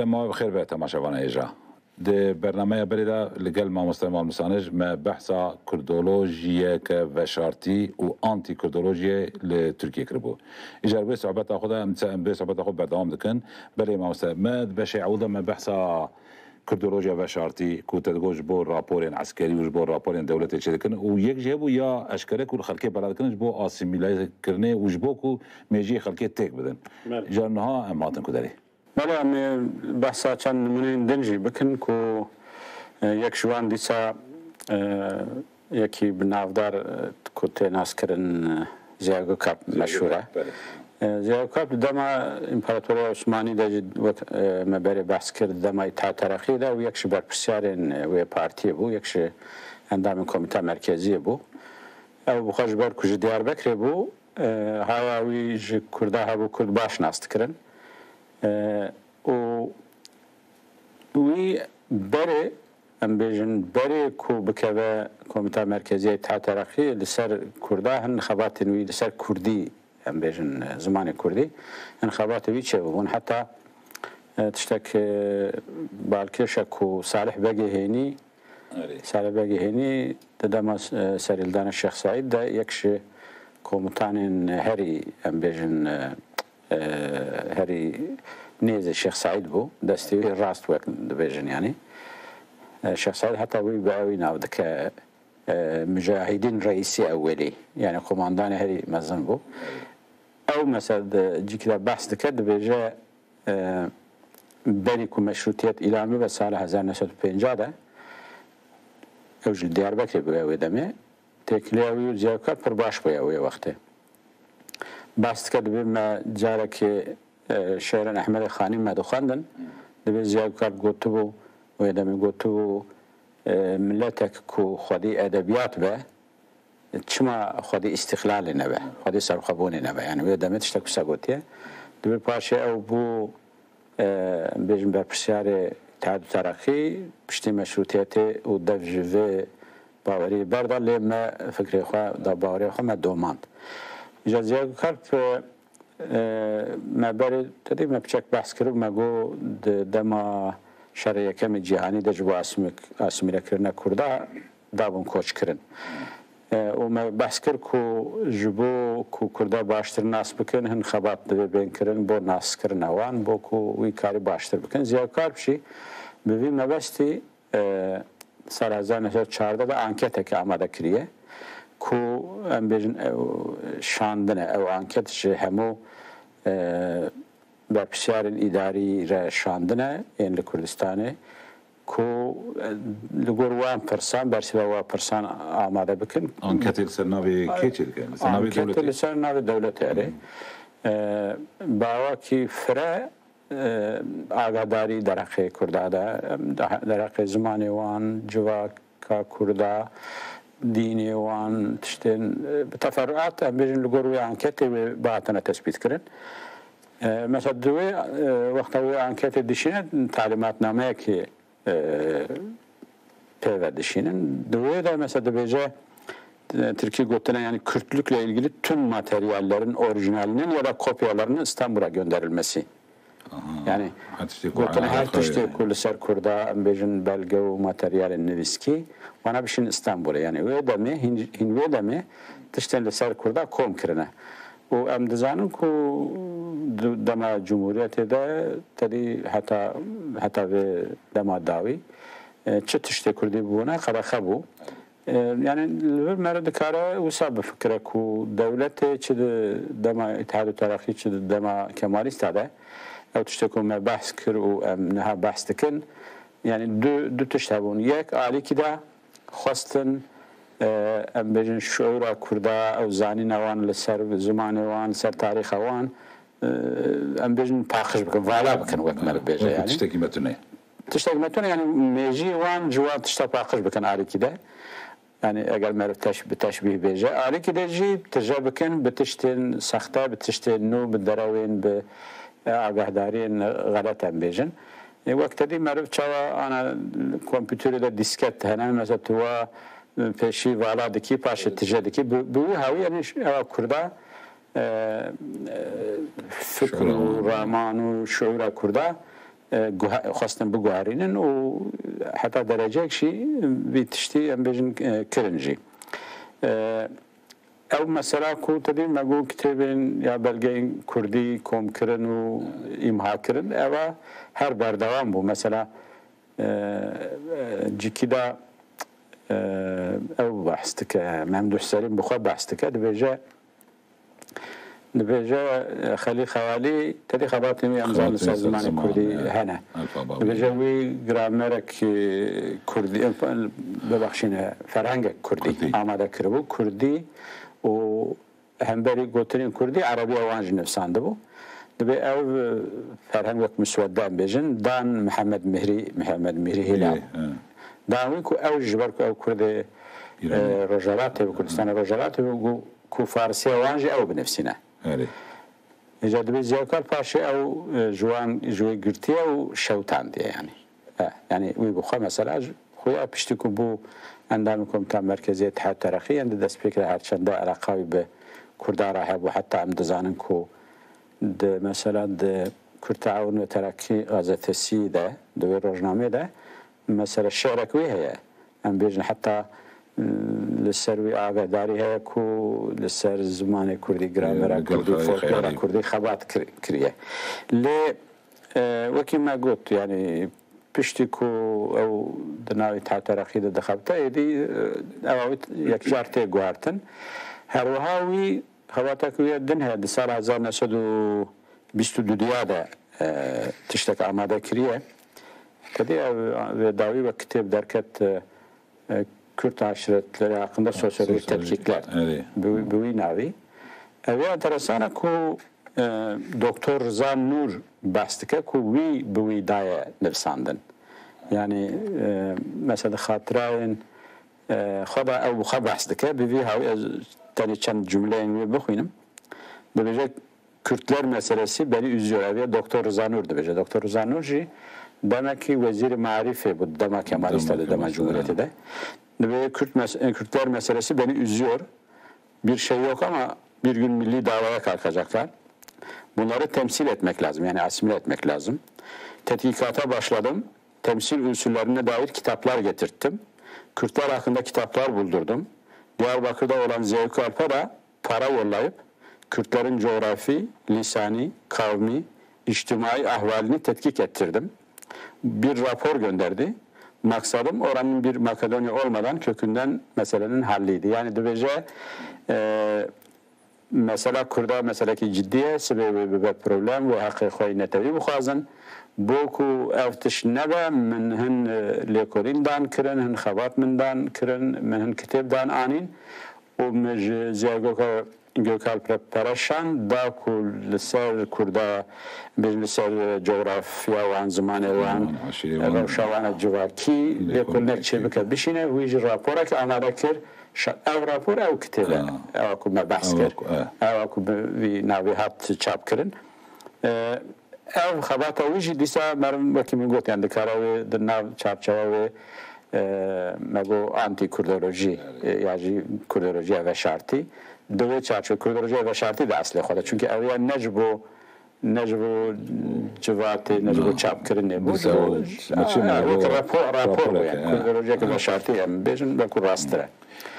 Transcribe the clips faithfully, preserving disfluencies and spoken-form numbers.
Ma bi xêr be temaşevana hêja. Di bernameya berê de li gel mamoste Malmîsanij me behsa kurdolojiyeke veşartî û antîkurdolojiyê li Tirkiyê kiribû. Îcar wê sohbeta xwe de em, em vê sohbeta xwe berdewam dikin. Belê mamoste, me di beşê ewil de me behsa kurdolojiya veşartî ku te digot ji bo raporên eskerî û ji bo raporên dewletê çêdikin û yek jî hebû ya eşkere ku li xelkê bela dikin ji bo asîmîlekirinê û ji bo ku mêjiyê xelkê têk bidin. Belê. Îcar niha em hatin ku derê. Belê, em ê behsa çend nimûneyên din jî bikin ku, e, yek ji wan dîsa, e, yekî bi navdar, e, ku tê naskirin, e, Ziya Gökalp meşhûr e. Belê. E, Ziya Gökalp di dema Împaratoriya Osmanî de jî wek, e, me berê behs kir, di dema Îttihat Tereqî de û yek ji berpirsiyarên, e, wê partiyê bû, yek ji endamên Komîta Merkeziyê bû. Ew bi xwe ji ber ku ji Diyarbekirê bû, e, haya wî ji Kurda hebû, Kurd baş nas dikirin. E, û wî berê, em bêjin, berê ku bikeve Komîta Merkezî ya Îttihat Tereqî, li ser Kurda hin xebatên wî, li ser Kurdî, em bêjin, zimanê Kurdî, hin xebatê wî çêbûbûn. Heta, e, tiştek, e, balkêş e ku Salih Begê Hênî, Erê. Salih Begê Hênî di dema, e, serhildana Şêx Seîd de yek ji komutanên herî, em bêjin, e, e, herî nêzê Şêx Seîd bû, destê wî rast wek dibêjin, yanî. E, Şêx Seîd heta wî bi ewî nav dike, e, Mücahidin Reîsî Ewwelî, yanî komandanê herî mezin bû. Ew mesela di cîkî de behs dike, dibêje, e, berî ku meşrûtiyet îlan bibe sala hezar neh sed û pêncah de, ew ji Diyarbekirê bûye wê demê, têkiliya wî û Ziya Gökalp pir baş bûye wê wextê. Behs dike, dibê me carekê, e, şêrên Ehmedê Xanî me dixwendin, dibê Ziya Gökalp gotibû, wê demê gotibû, e, miletek ku xwedî edebiyat be, çima xwedî îstîqlalê nebe, xwedî serxwebûnê nebe? Yani wê demê tiştek wisa gotiye. Dibê paşê ew bû, e, em bêjin berpirsiyarê Îttihat û Tereqî, piştî meşrûtiyetê û dev ji vê bawerî berda, lê me fikrê xwe da, bawerê xwe me domand. Îja Ziya Gökalp, e, E, me berê te dî me piçek behs kir û me got di dema şerê yekemê cîhanî de ji bo asîmî-, asîmîlekirina Kurda dabûn koçkirin. E, û me behs kir ku ji bo ku Kurda baştir nas bikin, hin xebat divê bên kirin bo naskirina wan, bo ku wî karî baştir bikin. Ziya Gökalp jî bi vî mebestî e, sala hezar neh sed û çardeh de anketeke amade kiriye ku, em bêjin, ew şandine, ew anket ji hemû, e, berpirsiyarên îdarî re şandine, yên li Kurdistanê, ku, e, li gor wan pirsan, bersiva wan pirsan amade bikin. Anketê li ser navê kê çêdike? Li ser navê dewletê? Anketê li ser navê dewletê, erê. E, bi awakî fire, e, agahdarî derheqê Kurda de, em, de-, derheqê zimanê wan, civaka Kurda, dînê wan, tiştên, e, bi teferruat, em bêjin, li gor wê anketê wê bihatine tespîtkirin. E, mesela di wê, e, wexta wê anketê dişîne, talîmatnameyekê e, pê ve dişînin. Di wê de mesela dibêje, e, Tirkî gotine, yani Kürtlükle ilgili tüm materyallerin orijinalinin ya da kopyalarının İstanbul'a gönderilmesi. Aha. Yani her tiştê ku gotine her alaqa tiştê ye. Ku li ser Kurda, em bêjin, belge û materyalên nivîskî, wana bişîn Stenbolê. Yani wê demê, hîn, hîn wê demê tiştên li ser Kurda kom kirine. Û em dizanin ku di dema Cumhuriyetê de tedî heta, heta vê dema dawî, e, çi tiştê Kurdî bûne qedexe bû. E, yani li vir mere dikare wisa bifikire ku dewletê çi di dema Îtihad û Teraqî, çi di dema Kemalîsta de, ew tiştê ku me behs kir û em niha behs dikin, yani du, du tişt hebûn. Yek, alîkî de xwestin, e, em bêjin, şiûra Kurda, ew zanîna wan li ser zimanê wan, li ser tarîxa wan, e, em bêjin, paqij bikin, vala bikin, wek me dibêje, yani. Tiştekî me tune. Tiştekî me tune, yani mêjiyê wan ji wan tişta paqij bikin alîkî de. Yani eger meriv teş-, bi teşbîh bêje, alîkî de jî tije bikin bi tiştên sexte, bi tiştên nû, bi derewên, bi, e, agahdariyên xelet em bêjin. E, wek te dî meriv çawa ana kompîterê de dîsket hene, mesela tu wa, e, pêşî vala dikî, paşê tije dikî. Bi, bi wî hawî, yani ş-, ewa Kurda, e, e, fikr û raman û şiûra Kurda, e, guha-, xwestin biguherînin û heta dereceyek jî vî tiştî em bêjin, e, kirin jî. E, ew mesela ku te dî me got kitêbên ya belgeyên kurdî kom kirin û îmha kirin, ewa her berdewam bû. Mesela, e, e, cikî de, e, ew behs dike, Memduh Serîm bi xwe behs dike, dibêje, dibêje, e, Xelîl Xeyalî, tedî xebatên wî em zanin li ser zimanê kurdî hene. Dibêje wî gramerek, e, kurdî, e, bibexşîne, ferhengek kurdî amade kiribû. Kurdî û hemberî gotinên kurdî, erebî wan jî nivîsandibû. Dibê ev, e, ferheng wek muswedde em bêjin, dan Mihemed Mihrî, Mihemed Mihrî Hîla. Dan wî ku ew ji ber ku ew kurdê, e, Rojhelatê bû, Kurdistanê Rojhelatê bû, ku, ku farsiya wan jî ew binivîsîne. Îca dibê Ziyakar Paşê ew, e, ji wan, ji wê girtiye û şewtandiye yanî. E, yanî wî bi xwe mesela ji, xuya piştî ku bû endamê Komîta Merkezî yê Îtihad Tereqî, yên di destpêkê de her çende eleqa wî bi Kurdan re hebû. Heta em dizanin ku di, mesela di Kürt Taawun ve Terakî gazetesî de, di wê rojnamê de, mesela şi'rek wî heye. Em bêjin heta, e, li ser wî agahdarî heye ku li ser zimanê kurdî, gramera kurdî, folklora kurdî xebat kir-, kiriye. Lê, e, wekî me got, yanî piştî ku ew di navê Îtihad Tereqî de dixebite, êdî, e, ewa wî yekcar tê guhertin. Her wiha wî xebateke wî ya din heye, di sala hezar neh sed û bîst û du de, e, tiştek amade kiriye. Tedî ev, vê dawî wek kitêb derket, e, e, Kürt aşiretleri hakkında sosyolojik tetkikler. Bi, bi wî navî. Ev ya enteresan e ku, e, Doktor Riza Nur behs dike ku wî bi wî daye nivîsandin. Yanî, e, mesela di xatirayên, e, xwe de ew bi xwe behs dike. Bi vî hawî ez tenê çend cumleyên wê bixwînim. Dibêje, Kürtler meselesi beni üzüyor. Ev ya Doktor Riza Nur dibêje. Doktor Riza Nur jî demekî wezîrê marîfê bû, dema Kemalîst de, dema Cumhuriyetê de. Dibê Kürt mes-, Kürtler meselesi beni üzüyor. Bir şey yok ama bir gün milli davaya kalkacaklar. Bunları temsil etmek lazım, yani asimile etmek lazım. Tetkikata başladım. Temsil unsurlarına dair kitaplar getirttim. Kürtler hakkında kitaplar buldurdum. Diyarbakır'da olan Zevki Alp'a da para yollayıp Kürtlerin coğrafi, lisani, kavmi, içtimai ahvalini tetkik ettirdim. Bir rapor gönderdi. Maksadım oranın bir Makedonya olmadan kökünden meselenin halliydi. Yani dibêje, e, mesela Kurda meselekî cidî ye, sibê wê bibe problem, wê heqê xwe yê netewî bixwazin. Bo ku ev tişt nebe, min hin, e, lêkolîn dan kirin, hin xebat min dan kirin, min hin kitêb dan anîn. û min ji Ziya Göka-, Gökalp re pere şand, da ku li ser Kurda, bêjin li ser cografya wan, zimanê wan, rewşa wan a civakî lêkolînek çêbike, bişîne, wî jî raporek amade kir. Şa-, ev rapor, ew kitêb e, ewa ku me behs kir, ewa ku bi vî navê hat çap kirin. E, Ev xebata wî jî dîsa meriv, wekî min got, yani dikare wê di nav çarçewa wê, e, me got antî-kurdolojî, e, ya jî kurdolojiya veşartî. Di wê çarçewa kurdolojiya veşartî di eslê xwe de. Çunkî ew ya ne ji bo, ne ji bo civatê, ne ji bo çapkirinê bû. Dîsa ji bo, wek rapor, rapor bû, yani kurdolojiyeke veşartî em bêjin, wekû rasttir e.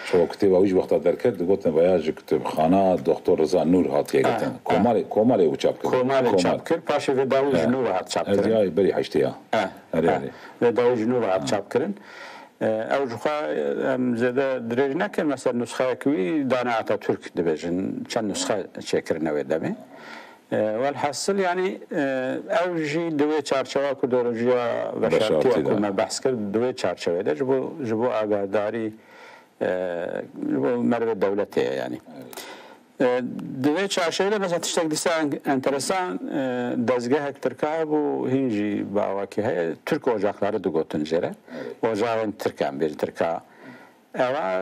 Şewa kitêba wî ji wexta derket, digotin veya ji kitêbxana Doktor Riza Nur hatiye girtin. Komarê, komarê ew çap kir. Komarê çap kir, paşê vê dawî ji nû ve hat çap kirin. Ez ya berî heştê ya. Erê, erê. Vê dawî ji nû ve hat çap kirin. E, ew ji xwe, e, em zêde dirêj nekin, mesela nusxeyek wî dane Atatürk dibêjin, çend nusxe çêkirine wê demê. E, welhasil, yani, e, ew jî di wê çarçewa kurdolojiya veşartiya ku me behs kir, di wê çarçewê de ji bo, ji bo agahdarî, e, ji bo merivê dewletê ye, yani. E, di vê çarçewê de mesela tiştek dîsa en-, enteresan, e, dezgehek tirka hebû, hîn jî bi awakî heye, Türk Ocakları digotin jê re. Ocaxên tirk em bêjin, tirka. Ewa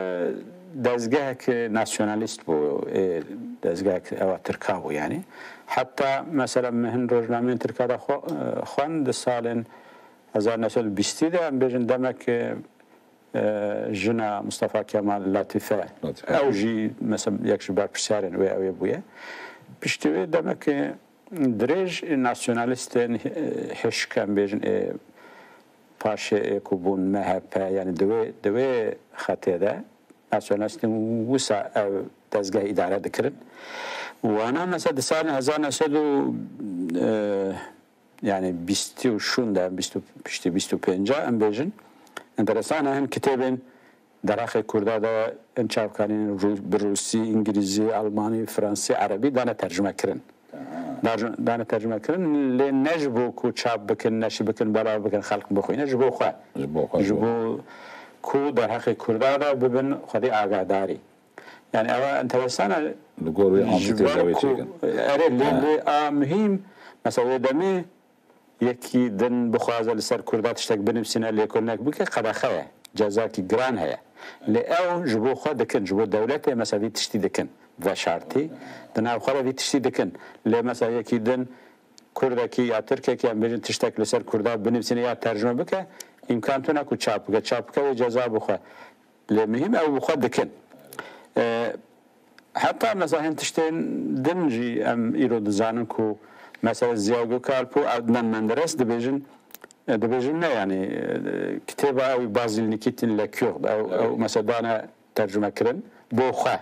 dezgehek nasyonalîst bû, ê, dezgehek ewa tirka bû yani. Heta mesela min hin rojnameyên tirka de xwe-, e, xwend di salên hezar neh sed û bîstî de, em bêjin demek, e, e, jina Mustafa Kemal Latife, Latife, ew jî mesela yek ji berpirsiyarên wê ew ê bûye. Piştî wê demek, e, Dirêj nasyonalistên, e, hişk, em bêjin, ê paşê ê ku bûn M H P, yani di wê, di wê xetê de nasyonalistên wisa ev dezgeh îdare dikirin. Wana mesela di salên hezar neh sed û, e, yani bîstî û şûn de, bîst û, piştî bîst û pênc em bêjin. Enteresan e, hin kitêbên derheqê Kurda de hin çavkanîn Rû-, bi Rûsî, Îngilîzî, Almanî, Fransî, Erebî dane tercüme kirin. Dar-, dane tercüme kirin, lê ne ji bo ku çap bikin, neşir bikin, belav bikin, xelk bixwîne, ji bo xwe. Ji bo xwe, Ji ji bo. bo ku derheqê Kurda de bibin xwedî agadarî. Yani ev enteresan e. Li gor wê Ji ber antîteza wê ku, çêkin. Erê, lê, Ha. lê a muhîm, mesela wê demê yekî din bixwaze li ser Kurda tiştek binivîsîne, lêkolînek bike, qedexe ye. Cezakî giran heye. Lê ew ji bo xwe dikin, ji bo dewletê mesela vî tiştî dikin. Veşartî, di nav xwe de vî tiştî dikin. Lê mesela yekî din Kurdekî ya Tirkekî, em bêjin, tiştek li ser Kurda binivîsîne ya tercüme bike, îmkan tune ku çap bike. Çap bike wê ceza bixwe. Lê muhîm ew bi xwe dikin. E, heta mesela hin tiştên din jî em îro dizanin ku mesela Ziya Gökalp û Adnan Menderes dibêjin, e, dibêjin ne, yani, e, kitêba ew Bazil Nikitin, Le Kurde, ew, Evet. ew mesela dane tercüme kirin bo xwe.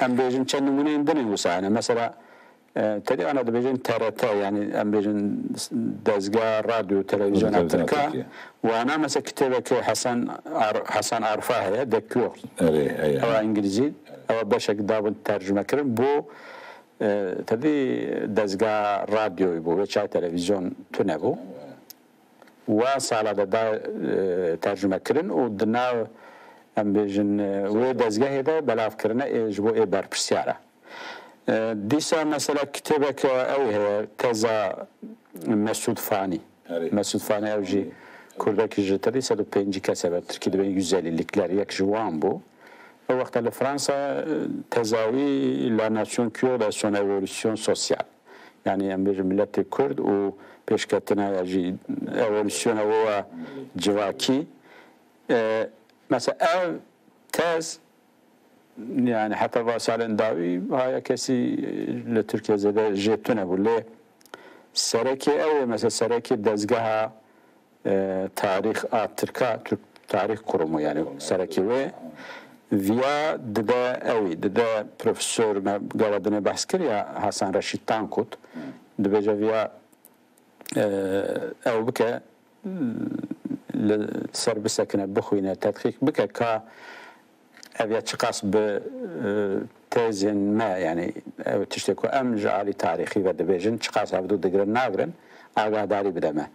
Em bêjin çend nimûneyên din ên wisa hene. Mesela, e, tedî ana dibêjin T R T, yani em bêjin dezga radyo televîzyona Radyo televîzyona Tirka. Tirkiye. Wana mesela kitêbeke Hasan Ar-, Hasan Arfa heye, De Kurde. Erê, erê. Ewa Îngilîzî, ewa beşek dabin tercüme kirin. Bo, e, tedî dezga radyoyê bû, wê çay televîzyon tune bû. Wa sala de da, e, tercüme kirin û di nav, em bêjin, e, wê dezgehê de belav kirine, ê, ji bo ê berpirsyar e. E, dîsa mesela kitêbeke ew heye, teza Mesûd Fanî. Erê. Mesûd Fanî ew jî Kurdekî ji tedî sed û pêncî kesebe, Tirkî dibên yüz ellilikler, yek ji wan bû. Ew wexta li Fransa, e, teza wî La Nation Kurde et son évolution sociale. Yani em bêjin miletê Kurd û pêşketina ya jî evolûsyona we ya civakî. E, mesela ev tez, yani heta va salên dawî haya kesî li Tirkiye zêde jê tune bû. Lê serekê ew ê, mesela serekê dezgeha e, tarîx a Tirka, Türk Tarih Kurumu, yani serekî wê. Viya dide ewî, dide profesor me gava dinê behs kir ya Hasan Reşîd Tankut. Dibêje viya, e, ew bike, li ser bisekine, bixwîne, tedqîq bike ka ev ya çiqas bi, e, tezên me, yani ev tiştê ku em ji alî tarîxî ve dibêjin, çiqas hevdû digirin nagirin, agadarî bide me.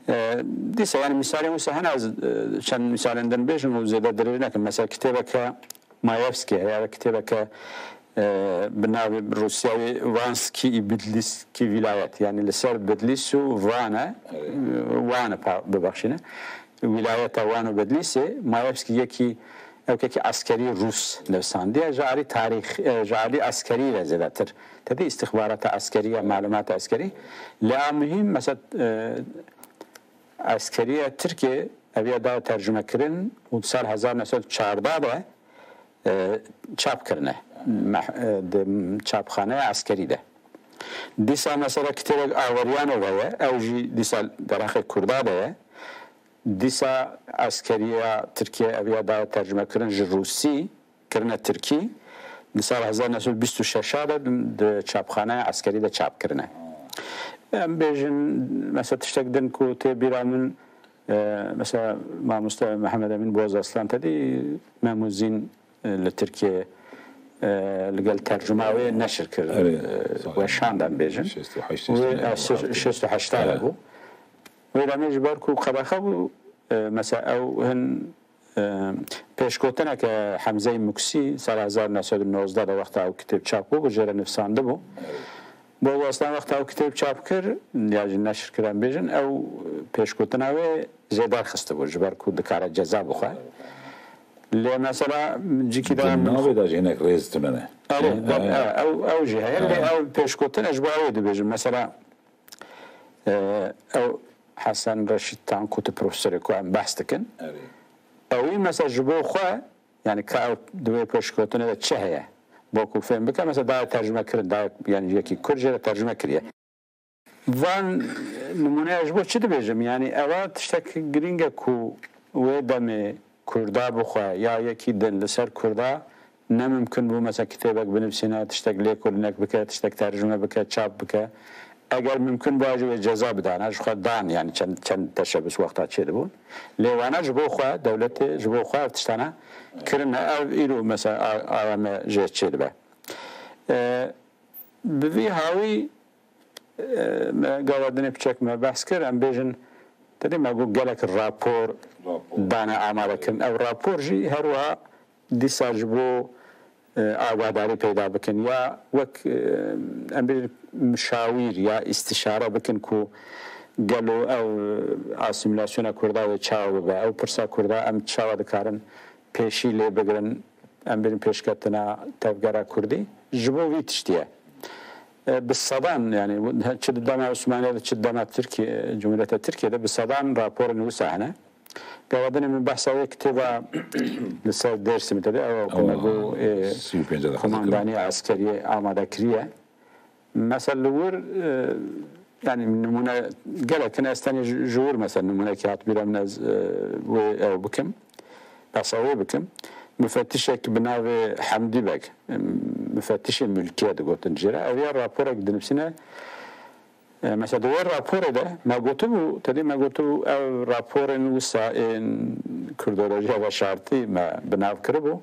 E, dîsa yani mîsalên wisa hene, ez, e, çend mîsalên din bêjim û zêde dirêj nekim. Mesela kitêbeke Mayevskî heye, ev kitêbeke, e, bi navê Rûsya wê Vanskî û Bidlîskî Vîlayet, yani li ser Bidlîs û Van e, Evet. e, Wan e, pa-, bibexşîne. Wîlayeta Wan û Bedlîsê, Mayevskî yekî, ew yekî eskerî Rûs nivîsandiye, ji alî tarîx, e, ji alî eskerî ve zêdetir. Tedî îstixbarata eskerî ya, malûmata eskerî. Lê a muhîm, mesela, e, eskeriya Tirkê eviya da tercüme kirin û di sal hezar neh sed û çardeh de, e, çap kirine. Meh-, e, di çapxaneya eskerî de. Dîsa mesela kitêbek Aweryanov heye, ew jî dîsa derheqê Kurda de ye. Dîsa eskeriya Tirkiye eviya daye tercüme kirin ji Rûsî, kirine Tirkî. Di sala hezar neh sed û bîst û şeş de di çapxaneya eskerî de çap kirine. Em bêjin, mesela tiştek din ku tê bîra min, e, mesela mamoste Mihemed Emîn Boz Aslan tedî Mem û Zîn, e, li Tirkiye, e, li gel tercuma wê neşir kir, Erê, e, weşand em bêjin. Şêst û heşt Wê, sene e, bû, şêst û heşt de Evet. bû. Wê demê ji ber ku qedexe bû, e, mesela ew hin, e, pêşgotineke Hemzeyê Muksî sala hezar neh sed û nozdeh de wexta ew kitêb çap bû, jê re nivîsandibû. Bo westan wexta ew kitêb çap kir, ya jî neşir kir em bêjin, ew pêşgotina wê jê derxistibû, ji ber ku dikare ceza bixwe. Lê mesela cîkî de Di em navê de jî hinek rêz tune ne. Erê, He, de, he. e, ew, ew jî heye, He. lê ew pêşgotin, ez ji bo ew ê dibêjim. Mesela, e, ew Hesen Reşîd Tankutî profesorê ku em behs dikin. Erê. Ewî mesela ji bo xwe, yani ka ew di wê pêşgotinê de çi heye? Bo ku fêm bike, mesela daye tercime kirin, daye, yani yekî Kurd jê re tercime kiriye. Van nimûneya ji bo çi dibêjim? Yani ewa tiştek girîng e ku wê demê Kurda bixwe ya yekî din li ser Kurda ne mimkun bû, mesela kitêbek binivîsîne, tiştek lêkolînek bike, tiştek tercime bike, çap bike. Eger mimkun bû, jî wê ceza bidana, ji xwe dan, yani çend, çend teşebus wexta çêdibûn. Lê wana ji bo xwe, dewletê ji bo xwe ev tiştana kirine, ev îro mesela A- AYM jê çêdibe. E, bi vî hawî, e, me gava dinê piçek me behs kir, em bêjin, tedê me got gelek rapor Rapor. dane amade kirin. Ev rapor jî her wiha dîsa ji bo, e, agadarî peyda bikin ya wek, e, em bêjin mişawîr ya îstîşare bikin ku gelo ew asîmîlasyona Kurda wê çawa bibe, ew pirsa Kurda em çawa dikarin pêşî lê bigirin, em bêjin pêşketina tevgera Kurdî ji bo vî tiştî ye. E, bi sedan, yani çi di dema Osmaniye de çi di dema Tirkiye, Cumhuriyeta Tirkiye de bi sedan raporên wisa hene. Gava dinê min behsa wê kitêba li ser Dêrsimê te de, ew ku me got, e, sî û pênc de kumandanî eskeriyê amade kiriye. Mesela li wir, e, yani nimûne gelek hene, ez tenê ji ji wir mesela nimûnekî hat bîra min, ez, e, wê ew bikim. Behsa wê bikim. Mufettişek bi navê Hemdî Beg, e, mufettişê mulkî ye digotin jê re. Ew ya raporek dinivîsîne. E, mesela di wê raporê de me gotibû, tedê me gotibû ev raporên wisa ên Kurdolojiya Veşartî me bi nav kiribû.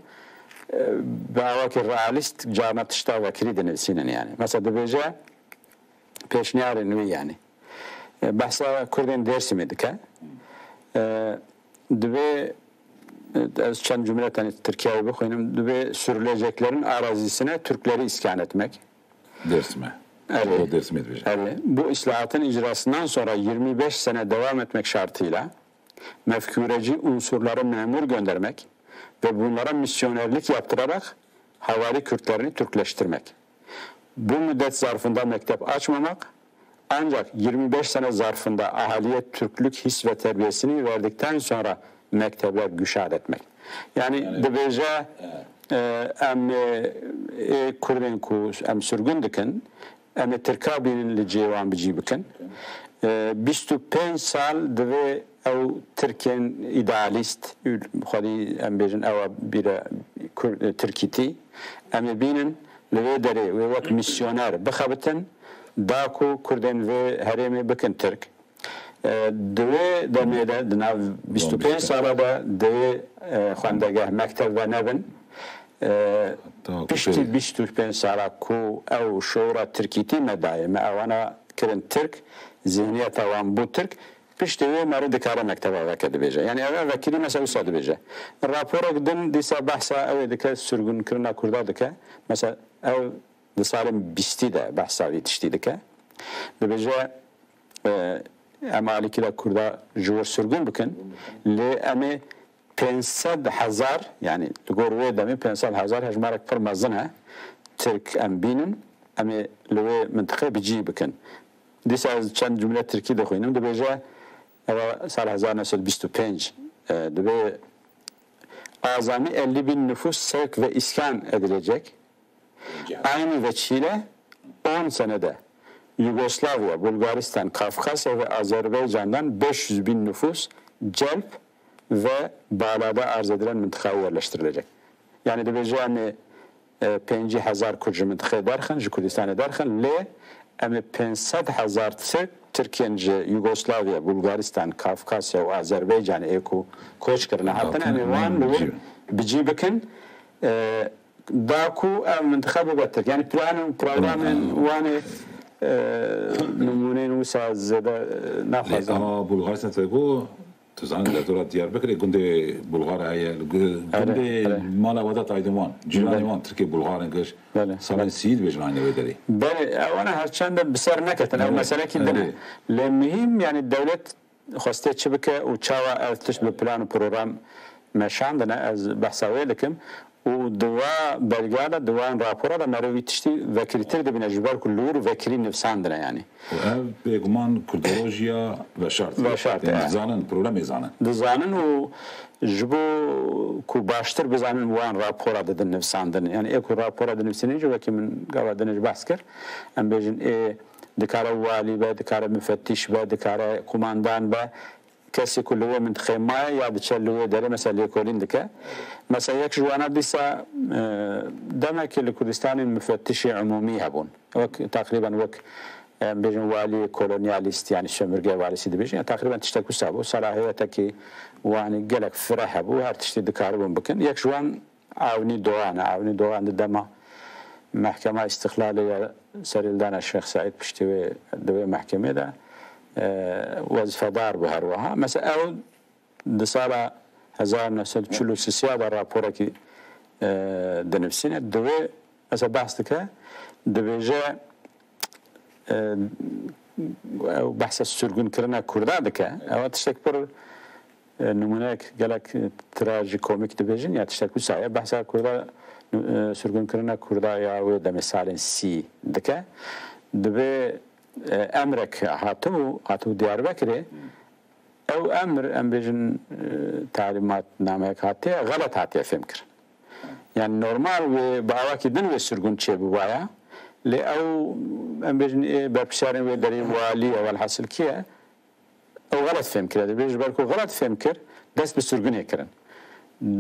E, bi awakî realîst carna tişta vekirî dinivîsînin yani. Mesela dibêje pêşniyarên wî yani. E, behsa Kurdên Dêrsimê dike. E, divê, e, ez çend cumle tenê Tirkiyeyê bixwînim. Divê sürüleceklerin arazisine Türkleri iskan etmek. Dêrsimê. Evet. Dêrsimê dibêje. Evet. Bu islahatın icrasından sonra yirmi beş sene devam etmek şartıyla mefkûreci unsurları memur göndermek ve bunlara misyonerlik yaptırarak havali Kürtlerini Türkleştirmek. Bu müddet zarfında mektep açmamak, ancak yirmi beş sene zarfında ahaliye Türklük his ve terbiyesini verdikten sonra mektepler güşad etmek. Yani, yani dibêje, e, em ê, ê Kurdên ku em sürgün dikin, em ê Tirka bînin li cihê wan bi cî bikin. E, bîst û pênc sal divê ew Tirkên îdealîst, xwedî em bêjin ewa bîre Kur-, Tirkîtî, em ê bînin li vê derê wê wek misyoner bixebitin, da ku Kurdên vê herêmê bikin Tirk. E, di wê demê de, di nav bîst û pênc sala de, di wê, e, xwendegeh, mekteb venebin. E, piştî bîst û pênc sala ku ew şoura Tirkîtî me dayê, me ewana kirin Tirk, zihniyeta wan bû Tirk, piştî wê meriv dikare mekteba veke dibêje. Yani ev, ev vekirî mesela wisa dibêje. Raporek din dîsa behsa ew ê dike, sirgûnkirina Kurda dike. Mesela ev di salên bîstî de behsa vî tiştî dike. Dibêje, e, em alîkî de Kurda ji wir sirgûn bikin, lê em ê pênc sed hezar, yani li gor wê demê pênc sed hezar hejmarek pir mezin e, Tirk em bînin, em ê li wê mintiqê bi cî bikin. Dîsa ez çend cumle Tirkî dixwînim, dibêje, ev sal hezar neh sed bîst û pênc, e, dibê azami elli bin nüfus sevk ve iskan edilecek. Aynı veçile on senede Yugoslavya, Bulgaristan, Kafkasya ve Azerbaycan'dan beş yüz bin nüfus celp ve bağlarda arz edilen mıntıkaya yerleştirilecek. Yani dibêje em ê, e, pêncî hezar Kurd ji mintixê derxin, ji Kurdistanê derxin, lê em ê pênc sed hezar Tirk, Tirkên ji Yugoslavya, Bulgaristan, Kafkasya û Azerbaycanê ê ku koç kirine hatine, em ê wan li wir bi cî bikin. E, da ku ev mintixe bibe Tirk. Yani plan û programên wan ê, e, nimûneyên wisa zêde, e, naxwazin. Ama Bulgaristan te got, tu zanî, li dora Diyarbekirê gundê Bulgar heye, li gu-, gundê mala Vedat Aydınvan, cîranê wan Tirkê Bulgarên giş, salên sî dibêjin aynî wê derê. Belê, ewana her çend bi ser neketin, ev meselekî din e. Lê muhîm, yani dewlet xwestiye çi bike û çawa ev tişt bi plan û program meşandine, ez behsa wê dikim. Û di wa belgeya de, di wan rapora de meriv wî tiştî vekirîtir dibîne, ji ber ku li wir vekirî nivsandine yanî. Û ev bêguman kurdolojiya veşart e. Veşart e, Em dizanin, problemê zanin. Dizanin û ji bo ku baştir bizanin wan rapora didin nivsandin. Yanî ê ku rapora dinivsînin jî wekî min gava din jî behs kir. Em bêjin ê dikare walî be, dikare mifetîş be, dikare kumandan be. Kesê ku li wê mintiqê maye ya diçe li wê derê mesela lêkolîn dike. Mesela yek ji wana dîsa, e, demekê li Kurdistanê mifettişê umûmî hebûn. Wek, teqrîben wek, e, em bêjin waliyê kolonyalîst, yanî sömürge valisi dibêjin. Ya teqrîben tiştek wisa bû. Selahiyetekî wanî gelek fire hebû. Her tiştî dikaribûn bikin. Yek ji wan Avni Doğan e. Avni Doğan di dema Mehkema Îstîqlalê ya serhildana Şêx Seîd piştî wê di wê mehkemê de, e, wezîfedar bû her wiha. Mesela ew di sala hezar neh sed çil û sê de raporekî, e, dinivîsîne. Di wê mesela behs dike, dibêje, e, ew behsa sirgûnkirina Kurda dike. Ew tiştek pir, e, nimûneyek gelek, e, trajikomîk dibêjin ya tiştek wisa ye. Behsa Kurda, e, sirgûnkirina Kurda ya wê demê salên sî dike. Dibê, e, emrek hatibû, hatibû Diyarbekirê. Ew emir, em bêjin, e, talîmatnameyek hatiye, xelet hatiye fêmkirin. Yani normal wê bi awakî din wê sirgûn çêbûbaya. Lê ew, em bêjin, ê berpirsiyarên wê derê, walî ye, welhasil kî ye? Ew xelet fêm kire. Dibê ji ber ku xelet fêm kir, dest bi sirgûnê kirin.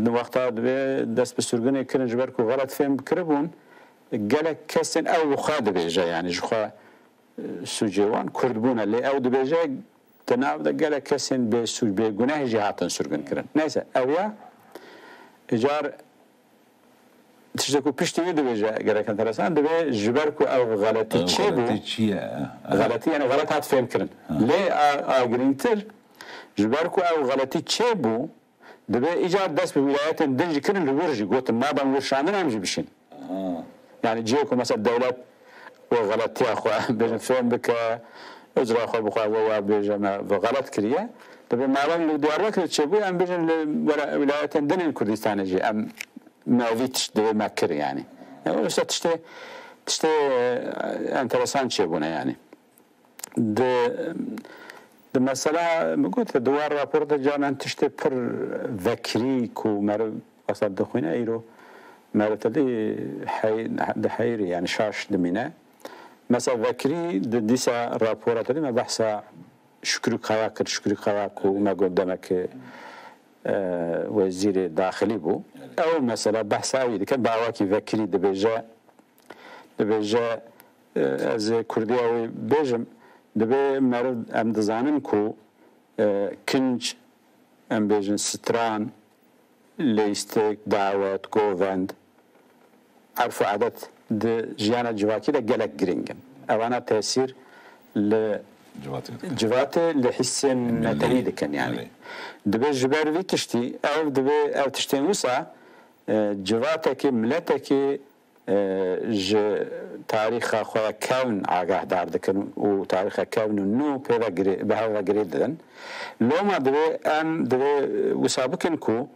Di wexta dibê dest bi sirgûnê kirin, ji ber ku xelet fêm kiribûn, gelek kesên ew bi xwe dibêje, yani ji xwe, e, sûcê wan Kurd bûne. Lê ew dibêje, di nav de gelek kesên bê sûc, bê guneh jî hatin sirgûn kirin. Neyse, ew ya, îcar tiştê ku piştî wî dibêje gelek enteresan, dibê ji ber ku ev xeletî Ev çêbû, xeletî çi ye? Xeletî, yani xelet hat fêm kirin. Lê a, a girîngtir, ji ber ku ev xeletî çêbû, dibê îcar dest bi wîlayetên din jî kirin, li wir jî gotin, naben wir şandin, em jî bişîn. Ha. Yani cihê ku mesela dewlet wê xeletiya xwe, bêjin, fêm bike, uzra xwe bixwe, we wa bêje, me ve xelet kiriye. Dibê madem li Diyarbekirê çêbûye, em bêjin li wela-, wîlayetên din ên Kurdistanê jî em, me vî tişt divê me kir yani. Yani, wisa tiştê, tiştê, e, enteresan çêbûne yani. Di, di mesela min got, di wan rapor de canan tiştê pir vekirî ku meriv wesa dixwîne, îro meriv tedî hey-, di heyirî, yani şaş dimîne. Mesela vekirî di dîsa rapora tedî me behsa Şükrü Kaya kir. Şükrü Kaya ku me got demek, e, wezîrê daxilî bû. Ew mesela behsa wî dike, bi awakî vekirî dibêje, dibêje, e, ez ê kurdiya wî bêjim, dibê meriv em dizanin ku, e, kinc, em bêjin stran, leyîstik, dawet, govend, erf û adet di jiyana civakî de gelek girîng in. Evana tesîr li Civatê dikin. Civatê li hissên Milli. Netewî dikin yani. Milli. Dibê ji ber vî tiştî, ev dibê ev tiştên wisa, e, civatekê, miletekê, e, ji tarîxa xwe ya kevn agahdar dikin û tarîxa kevn û nû pê ve girê, bi hev ve girê didin. Loma divê em divê wisa bikin ku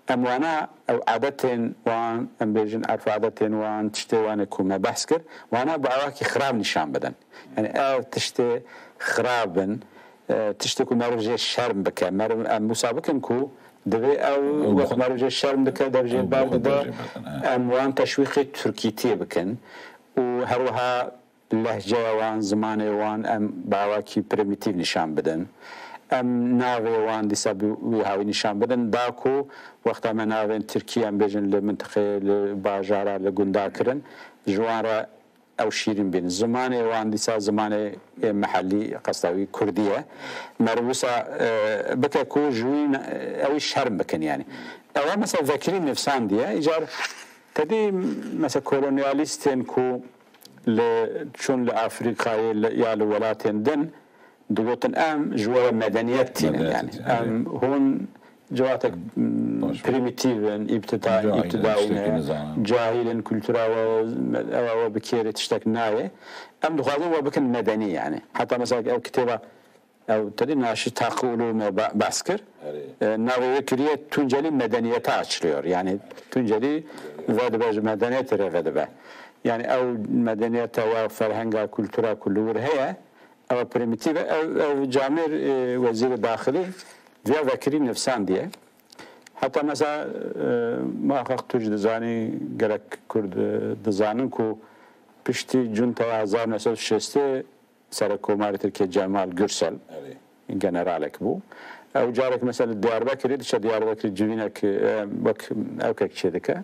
em wana ew adetên wan, em bêjin erf adetên wan, tiştê wan ê ku me behs kir, wana bi awakî xirab nîşan bidin. Yani ev tiştê xirab in, e, tiştê ku meriv jê şerm bike. Meriv em wisa bikin ku divê ew Ew wek xwe meriv jê şerm dike, dev jê ew bi xwe berdide, berjê bikin, e. Em wan teşwîqê Tirkîtiyê bikin û her wiha lehçeya wan, zimanê wan em bi awakî primîtîv nîşan bidin. Em navê wan dîsa bi wî hawî nîşan bidin. Da ku wexta me navên Tirkî em bêjin li mintiqê, li bajara, li gunda kirin, ji wan re ew şîrîn bîn. Zimanê wan dîsa zimanê, e, mehellî, qesta wî kurdî ye. Meriv wisa, e, bike ku ji wî ne-, ew ê şerm bikin yani. Ewa mesela vekirî nivsandiye. Îcar tedî mesela kolonyalîstên ku li, çûn li Afrîkayê li, ya li welatên din, digotin, em ji we re medeniyet tînin Medeniyet yani. tînin, Em evet. Hûn civatek, m, Baş. Primîtîv in, îbtida-, Cahil in, îbtidaî tiştekî ne, nizanin. Cahil in, kultura we, ewa we bi kêrê tiştek nayê. Em dixwazin we bikin medenî yani. Heta mesela ew kitêba Ew tedî naşî taqûlû me ba- behs kir. E, navê wê kiriye Tunceli medeniyete açılıyor. Yani Tunceli vedibe ji medeniyetê re vedibe. Yani ew medeniyete ve ferhenga, kultura ku li wir heye, ew primîtîv e, ew, ew camêr, e, wezîrê daxilî viya vekirî nivsandiye. Heta mesela, e, muhaqqeq tu jî dizanî, gelek Kurd, e, dizanin ku piştî cuntaya hezar neh sed û şêstê Serekkomarê Tirkiye Cemal Gürsel, erê, generalek bû. Ew carek mesela Diyarbekirê diçe Diyarbekirê civînek, e, wek ewkek çêdike.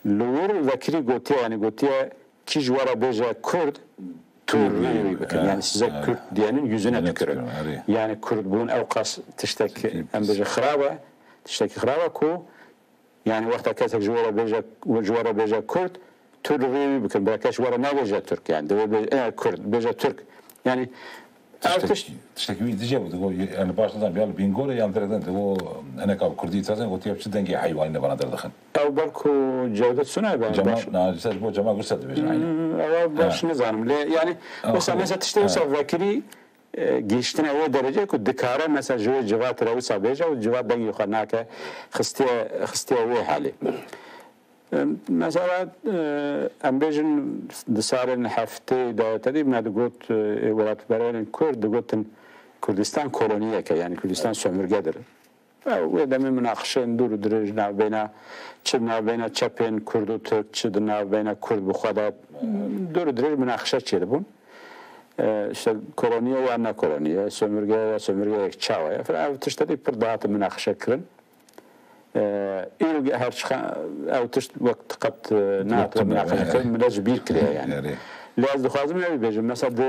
Li wir vekirî gotiye, yani gotiye kî ji we re bêje Kurd, tu rûyê wî bikin. Yani size Kürt diyenin yüzüne tükürün. Yani Kurd bûn ew qas tiştek em bêje xirab e, tiştekî xirab e ku Yani wexta kesek ji we re bêje, ji we re bêje Kurd, tu li rê wî bikin. Bila kes ji we re nebêje Tirk yani. Divê bê, e, Kurd, bêje Tirk. Yani ew tişt Tiştekî wî dije bû, digo, yani baş nizam ya li Bîngorê yan derek din, digo, hinek av Kurdî îtiraz, gotiye çi dengê heywanî ne bana derdixin. Ew belku Cewdet Sunay be, Cemal, baş na, ji bo Cemal Gürsel dibêjin, aynen. Hmm, ew baş nizanim. Lê yani, mesela, mesela tiştê wisa vekirî, e, gihiştine wê dereceyê ku dikare mesela ji wê civatê re wisa bêje û civat dengê xwe nake, xistiye, xistiye wê halê. E, mesela, e, em bêjin di salên heftê de tedî me digot, e, welatperwerên Kurd digotin Kurdistan koloniyek e, yani Kurdistan sömürgedir. Ew, wê demê minaqişeyên dûr û dirêj navbeyna, çi navbeyna çepên Kurd û Tirk, çi di navbeyna Kurd bi xwe de, dûr û dirêj minaqişe çêdibûn. E, işte koloniye ya ne koloniye, sömürge ya sömürgeyek çawa ye filan. Ev tiştê pir dihatin minaqişe kirin. E, îro her çiqa ew tişt wek qet, e, nehat minaqişe kirin, millet ji bîr kiriye yani. Lê ez dixwazim ew bêjim, mesela di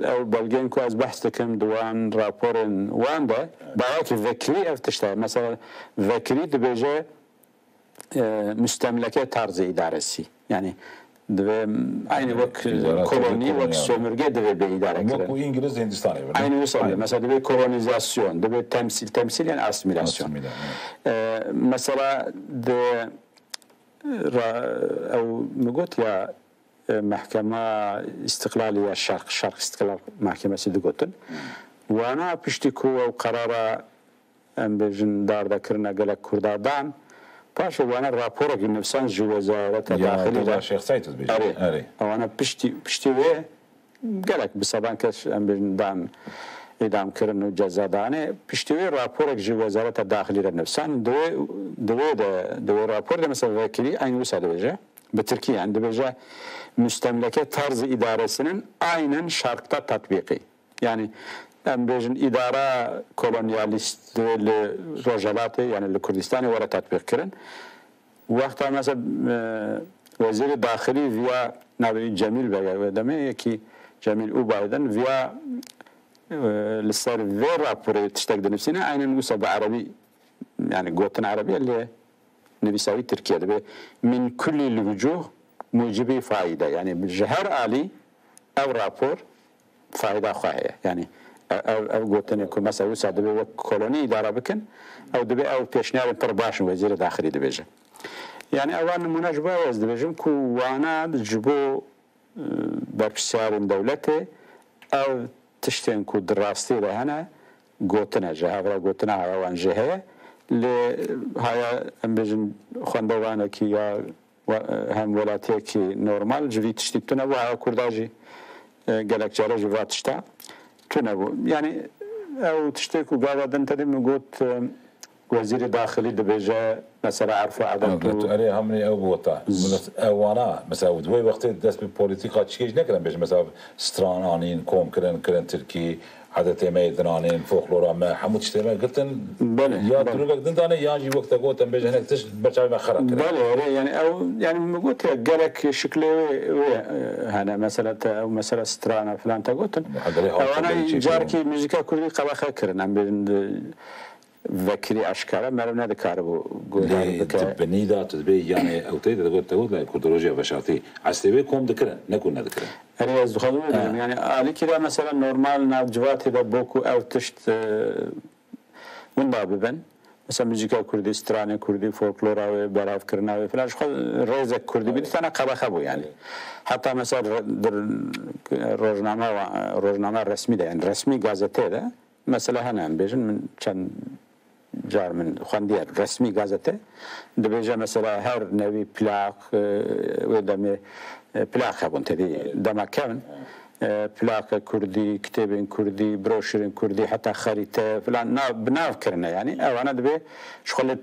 ew belgeyên ku ez behs dikim, di wan raporên wan de, bayakî vekirî ev tişt e. Mesela vekirî dibêje, e, müstemleke tarzı idaresi. Yani divê aynı wek, e, kolonî, wek sömürge divê bê îdare kirin. Wek ku Îngiliz Hindistanê bine. Aynı wisa. Mesela divê kolonizasyon, divê temsil, temsil yani asimilasyon. Asimilasyon. E, mesela di ra, ew mi got ya, e, Mehkema Îstiqlalî ya Şerq, Şerq İstiklal Mahkemesi digotin. Wana piştî ku ew qerara, em bêjin, dardekirina gelek Kurda dan, paşê wana raporekî nivsan ji Wezareta Daxilî re. Şêx Seîd dibêje. Erê. Erê. Wana piştî, piştî wê gelek bi sedan kes, em bêjin, dan îdam kirin û ceza danê. Piştî wê raporek ji Wezareta Daxilî re nivsan. Di wê, di wê de, di wê rapor de mesela vekirî aynı wisa dibêje. Bi tirkî yani dibêje, müstemleke tarzı idaresinin aynen şarkta tatbîqî. Yani em bêjin îdara kolonyalîst li Rojhelatê yani li Kurdistanê were tatbîq kirin. Wexta mesela, e, wezîrê daxilî viya navê Cemîl Beg e, wê demê yekî Cemîl Ubaydin viya, e, li ser vê raporê tiştek dinivîsîne, aynen wisa bi erebî, yani gotin erebî ye, lê nivîsa wî tirkî ye, dibe min kulî l-wucuh mucibî faîde. Yani ji her alî ev rapor fayda xwe heye. Yani ev, ev, ev gotinê ku mesela wisa dibe wek kolonî îdare bikin, ew dibe ew pêşniyarên pir baş in, wezîrê daxilî dibêje. Yani ewa nimûne ji bo ew ez dibêjim ku wana ji bo, e, berpirsiyarên dewletê ev tiştên ku di rastî de hene, gotine, ji hev re gotina haya wan jî heye. Lê haya, em bêjin, xwendevanekî ya we-, hem welatiyekî normal ji vî tiştî tune bû, haya Kurda jî, e, gelek care ji va tişta tune bû. Yani ew tiştê ku gava din tedî min got, e, Wezîrê Daxilî dibêje, mesela, erf û edet û... Erê, hemî ew bi weta. Ewana, mesela, di wê wextê dest bi polîtîka çikê jî nekirin, bêjin, mesela, stran anîn, kom kirin, kirin tirkî, edetê me yê din anîn, folklora me, hemû tiştê me girtin. Belê, ya belê. Dirûvek din danê, yan jî wek te got, em bêjin, hinek tişt ber çavê me xera kirin. Belê, erê, yani ew, yani min got ya, gerek şiklê wê, wê, e, hene, mesela, te, ew mesela strana filan te gotin. Ewana carkî muzîka kurdî qedexe kirin, em bêjin, di, vekirî eşkere meriv nedikaribû guhdar bike. Lê di binî de tu dibê, yanê ew tê de digot, te got, Kurdolojiya Veşartî, eslê wê kom dikirin, ne ku nedikirin. Erê, ez dixwazim vê bêjim, yani alîkî de mesela normal nav civatê de bo ku ew tişt, e, winda bibin. Mesela muzîka kurdî, stranê kurdî, folklora wê, belavkirina wê filan, ji xwe rêzek kurdî bidî, tane qedexe bû yani. Heta mesela re-, dir-, rojname wa-, rojname resmî de, yani resmî gazetê de, mesela hene em bêjin, min çend car min xwendiye resmî gazete, dibêje mesela her nevî plak, e, wê demê, e, plak hebûn, tedî dema kevin. E, plaka kurdî, kitêbên kurdî, broşurên kurdî, heta xerîte filan nav, bi nav kirine, yanî ewana dibê ji xwe li,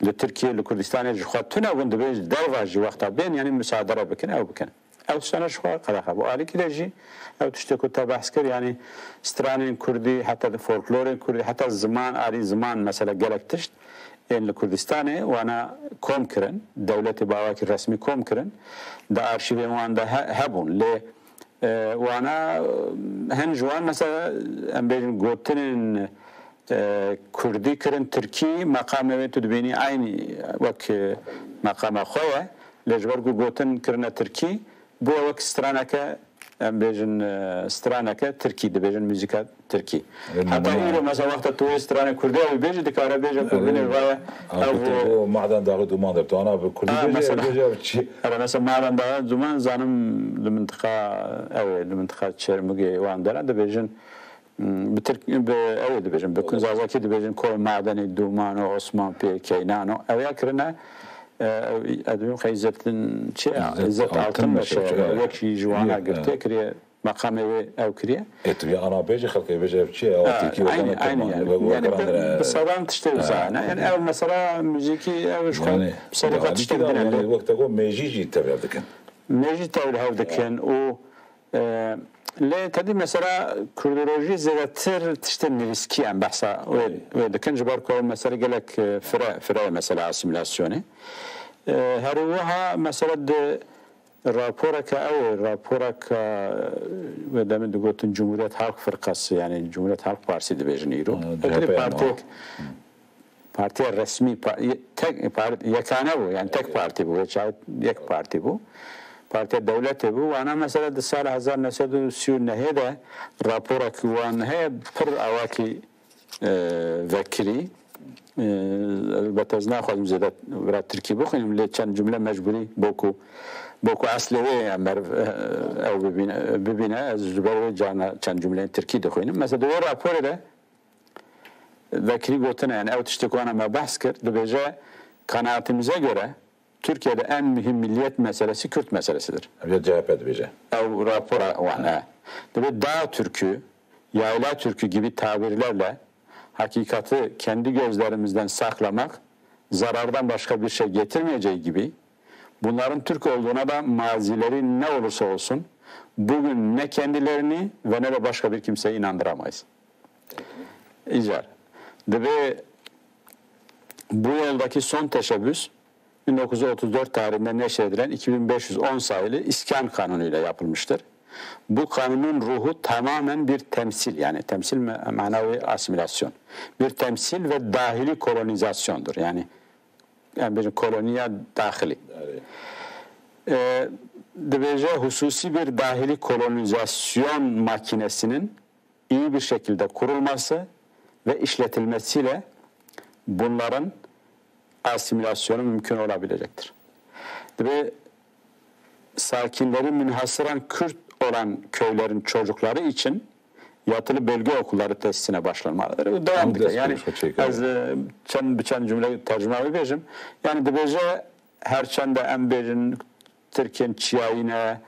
li Tirkiye, li Kurdistanê ji xwe tune bûn, dibê ji derva jî wexta bên, yanî musadere bikin, ew bikin. Ew tiştana ji xwe qedexe bû. Alîkî de jî ew tiştê ku te behs kir, yanî stranên kurdî, heta di folklorên kurdî, heta ziman, alî ziman, mesela gelek tişt ên li Kurdistanê wana kom kirin, dewletê bi awakî resmî kom kirin, di arşîvên wan de he-, hebûn. Lê, e, wana, e, hin ji wan, mesela, em bêjin gotinên, e, kurdî kirin tirkî, meqamê wê tu dibînî eynî wek, e, meqama xwe ye. Lê ji ber ku gotin kirine tirkî, bûye wek straneke, em bêjin, e, straneke tirkî, dibêjin muzîka tirkî. Heta îro, mesela, wexta tu wê stranê kurdî ew bêjî, dikare bêje ku binê vaye ev, e, Maden Dağı Dumandır. Tu ana bi kurdî bêje, mesela, bêje ev çi? Ere, mesela, Maden Dağı Duman, zanim li mintiqa, ew ê, li mintiqa Çermugê wan deran dibêjin, Hmm, bi Tirk-, bi, ew ê dibêjin, bi Zazakî dibêjin, Koy Madenê Dumano, Osman Pê Keynano. Ew ya kirine, e, ew, ez dibêjim, xey Îzzetin çi ya? Îzzet Altın Altınmeşe, Altınmeşe, evet. Wek jî ji wana girtiye, kiriye, meqamê wê ew kiriye. Ê, tu ya ana bêjî, xelkê bêje, ev çi ye? Ew Tirkî, ew eynî, eynî yani. Yani bi, bi sedan tiştê wisa ne. Yani ew mesela muzîkî, ew ji xwe serê xwe tiştê din e. Wek te got, mêjî jî tevlihev dikin. Mêjî tevlihev dikin û E, lê tedî mesela kurdolojî zêdetir tiştên nivîskî em behsa wê, wê dikin, ji ber ku ew mesele gelek, e, fire, fire ye mesela asîmîlasyonê. E, her wiha mesela di raporeke ew ê, raporeke, e, wê demê digotin Cumhuriyet Halk Fırkası, yani Cumhuriyet Halk Partisi dibêjin îro. Ha, Ew tedî C H P partiyek, ama. Partiya resmî, pa-, ye-, tek, par-, yekane bû, yani tek partî bû, wê çaxê yek partî bû. Partiya dewletê bû. Wana mesela di sala hezar neh sed û sî û nehê de raporekî wan heye, pir awakî, e, vekirî. E, elbette ez naxwazim zêde vira tirkî bixwînim, lê çend cumle mecbûrî bo ku, bo ku eslê wê em meriv, e, ew bibîne, bibîne, ez ji ber wê carna çend cumleyên tirkî dixwînim. Mesela di wê raporê de Vekirî gotine, yani ew tiştê ku ana me behs kir, dibêje, kanaatimize göre Türkiye'de en mühim milliyet meselesi Kürt meselesidir. Ev ya C H P dibêje. Ew rapora wan e. Dibê dağ Türkü, yayla Türkü gibi tabirlerle hakikati kendi gözlerimizden saklamak zarardan başka bir şey getirmeyeceği gibi bunların Türk olduğuna da mazileri ne olursa olsun bugün ne kendilerini ve ne de başka bir kimseyi inandıramayız. Îcar. Dibê bu yoldaki son teşebbüs bin dokuz yüz otuz dört tarihinde neşredilen iki bin beş yüz on sayılı İskan Kanunu ile yapılmıştır. Bu kanunun ruhu tamamen bir temsil, yani temsil me-, manavê asimilasyon. Bir temsil ve dahili kolonizasyondur. Yani, yani bir koloniya dahili. Erê. E, dibêje hususi bir dahili kolonizasyon makinesinin iyi bir şekilde kurulması ve işletilmesiyle bunların asimilasyonu mümkün olabilecektir. Ve sakinleri münhasıran Kürt olan köylerin çocukları için yatılı bölge okulları tesisine başlanmalıdır. Devam dike. Yani ez, e, çend, bi çend cümle tercüme bibêjim. Yani dibêje her çend em bêjin Tirkên çiyayî ne,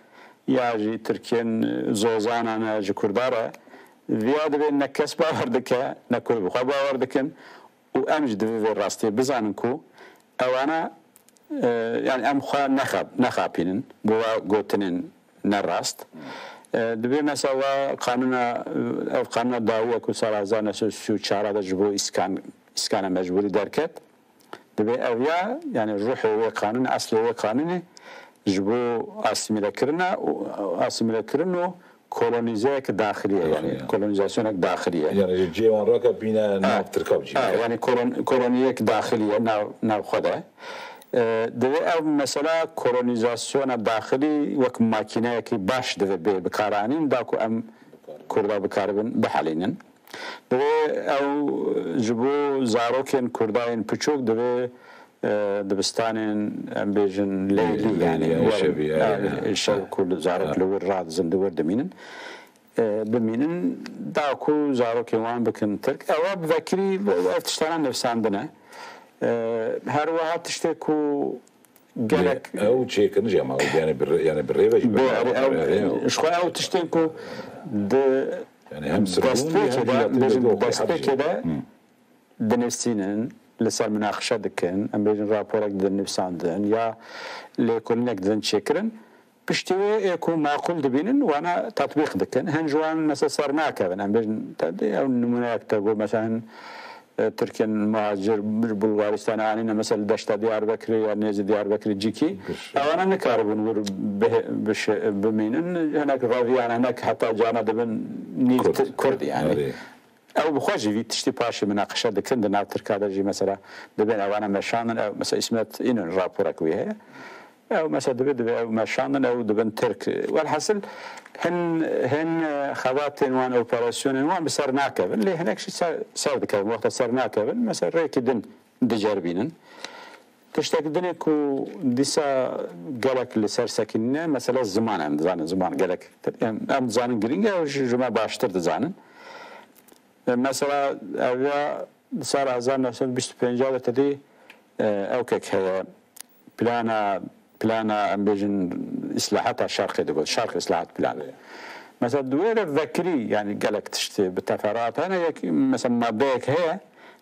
ya jî Tirkên, e, zozana ne, ji Kurda re, viya dibê ne kes bawer dike, ne Kurd bi xwe bawer dikin û em jî divê vê rastiyê bizanin ku ewana, e, yani em xwe nexa-, nexapînin, bi wa gotinên ne rast. E, dibê mesela wa qanûna, ev qanûna dawî ye ku sala hezar neh sed û sî û çar de ji bo îskan, îskana mecbûrî derket. Dibê ev ya, yani ruhê wê qanûnê, eslê wê qanûnê ji bo asîmîlekirina û asîmîlekirin û kolonîzeyek daxilî ye, yani kolonîzasyonek daxilî ye. Yani ji cihê wan rake bîne nav Tirka bi cî. Ha, yani kolon-, kolonîyek daxilî ye nav, nav xwe de. E, divê ev mesela kolonîzasyona daxilî wek makîneyekî baş divê bê bikaranîn, da ku em Kurda bikaribin bihelînin. Divê ew ji bo zarokên Kurda yên piçûk divê, e, dibistanên, em bêjin, leylî, leylî, yani, yani, werin, şevî, yani, yani, şev ku li zarok li wir radizin, di wir dimînin. e, bimînin, da ku zarokên wan bikin Tirk. Ew bi vekirî ev tiştana nivîsandine. E, her wiha tiştê ku gelek Ew çêkirin jî ama yani bir yani bir rêve jî Ji xwe ew tiştên ku di yani hem sirgûn hem jî destpêkê de, bêjin destpêkê de dinivîsînin, li ser minaqişe dikin, em bêjin raporek didin nivîsandin ya lêkolînek didin çêkirin. Piştî wê ê ku maqûl dibînin, wana tatbîq dikin. Hin ji wan mesela ser nakevin. Em bêjin, te dê ew nimûneyek te got, mesela hin, e, Tirkên muhacir ji Bulgaristanê anîne, mesela li deşta Diyarbekirê ya nêzî Diyarbekirê cîkî. Ewana nikaribûn wir bih-, biş-, bimînin. Hinek reviyan, hinek heta cana dibin nîv Kurd. Ti-, Kurd yani. Erê. Ew bi xwe jî vî tiştî paşê minaqişe dikin, di nav Tirka de jî mesela dibên ewana meşandin, ew mesela Îsmet Înun raporek wî heye. Ew mesela divê, divê ew meşandin, ew dibin Tirk. Welhasil hin, hin, e, xebatên wan, operasyonên wan bi ser nakevin, lê hinek jî ser, ser dikevin. Wexta ser nakevin, mesela rêkî din diceribînin. Tiştek dinê ku dîsa gelek li ser sekinîne, mesela ziman, em dizanin ziman gelek. Em, em dizanin girîng e, ew ji, ji me baştir dizanin. E, mesela ev ya di sala hezar neh sed bîst û pênc de tedî, e, ew kek heye, plana, plana em bêjin îslahata şerqê digot, şerq îslahat planı. Mesela di wê re vekirî, yani gelek tiştê bi teferat hene, yek, mesela madeyek heye,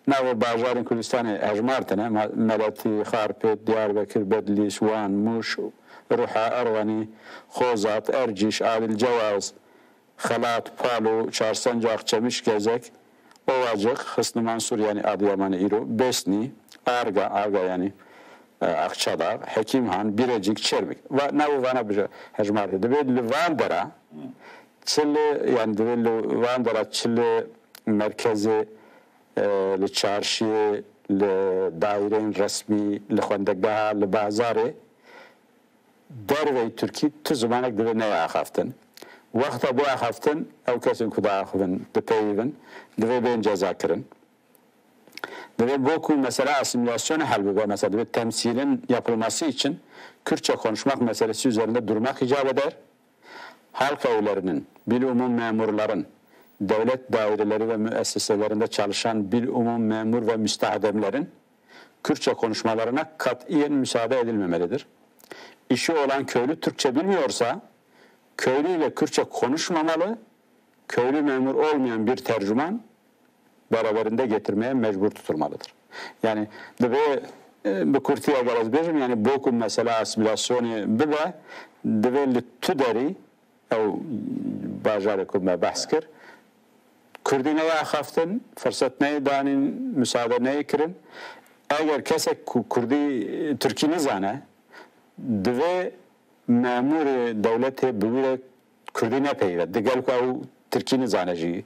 navê bajarên Kurdistanê hejmar tine, ma-, Meletî, Xarpêt, Diyarbekir, Bedlîs, Wan, Mûş, Ruha, Erwenî, Xozat, Ercîş, Adil Cewaz, Xelat, Palo, Çarsencax, Çemiş, Gezek, Ovacık, Hısnı Mansur, yani Adıyaman'ı îro, Besni, Arga, Arga yani, e, Akçadağ, Hekimhan, Birecik, Çermik. Va-, nav û vana bije hejmar de. Divê li van dera, çi li, yani divê li van dera çi li merkezê, e, li çarşiyê, li daîreyên resmî, li xwendegeha, li bazarê, derveyî Tirkî tu zimanek divê neyê axaftin. Wexta bû axaftin, ew kesên ku diaxivin, dipeyivin, divê bên cezakirin. Divê bo ku mesela asimilasyonê hel bibe, mesela divê temsîlin yapılması için Kürtçe konuşmak meselesi üzerinde durmak icap eder. Halk evlerinin, bilumum memurların, devlet daireleri ve müesseselerinde çalışan bilumum memur ve müstahdemlerin Kürtçe konuşmalarına katiyen müsaade edilmemelidir. İşi olan köylü Türkçe bilmiyorsa, köylüyle Kürtçe konuşmamalı, köylü memur olmayan bir tercüman beraberinde getirmeye mecbur tutulmalıdır. Yani divê, e, bi kurtiya gel ez bêjim, yani bo ku mesela asimilasyonê bibe, divê li tu derî, ew bajarê ku me behs kir, Kurdî neyê axaftin, firset neyê danîn, misade neyê kirin. Eger kesek ku Kurdî, Tirkî nizane, divê memûrê dewletê bi wî re Kurdî nepeyive. Digel ku ew Tirkî nizane jî.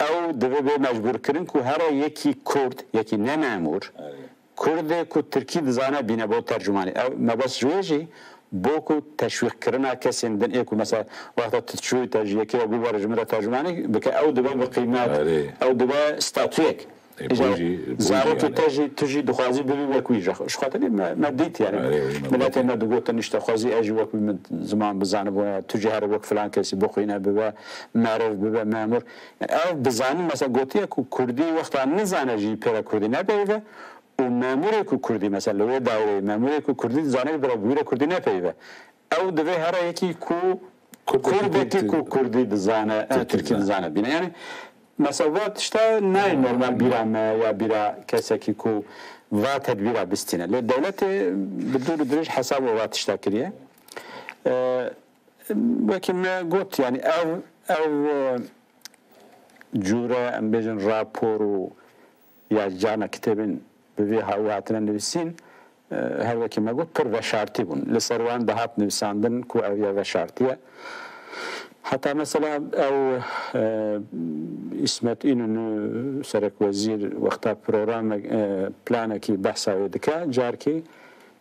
Ew divê bê mecbûrkirin ku here yekî Kurd, yekî ne memûr, Kurdê ku Tirkî dizane bîne bo tercûmanî. Ew mebest ji wê jî bo ku teşwîqkirina kesên din ê ku mesela wexta tu çûyî te ji yekê re bû were ji min re tercûmanî bike, ew dibe bi qîmet, Erê. Ew dibe statuyek. Îja zarokê te jî, tu jî dixwazî bibî wek wî. Ji xatirê me, me dît yani. Erê, erê, me Miletê dît. Me digotin işte xwezî ez jî wek wî min ziman bizanibû ya, tu jî here wek filan kesî bixwîne, bibe meriv, bibe memûr. Ev bizanîn mesela gotiye ku Kurdî wexta nizane jî pê re Kurdî nepeyive û memûrê ku Kurdî mesela li wê daîreyê memûrê ku Kurdî dizane bira bi wî re Kurdî nepeyive. Ew divê here yekî ku Kurdekî ku Kurdî dizane, e, Tirkî dizane bîne. Yani mesela va tişta nayê normal bîra me ya bîra kesekî ku va tedbîra bistîne. Lê dewletê bi dûr û dirêj hesabo va tişta kiriye. E, wekî me got yani ev, ev, e, cûre em bêjin rapor û ya carna kitêbên bi vî hawî hatine nivîsîn, e, her wekî me got, pir veşartî bûn. Li ser wan dihat nivîsandin ku ev ya veşartî ye. Heta mesela ew, e, Îsmet Înûnû serekwezîr wexta programek, e, planekî behsa wê dike, carkî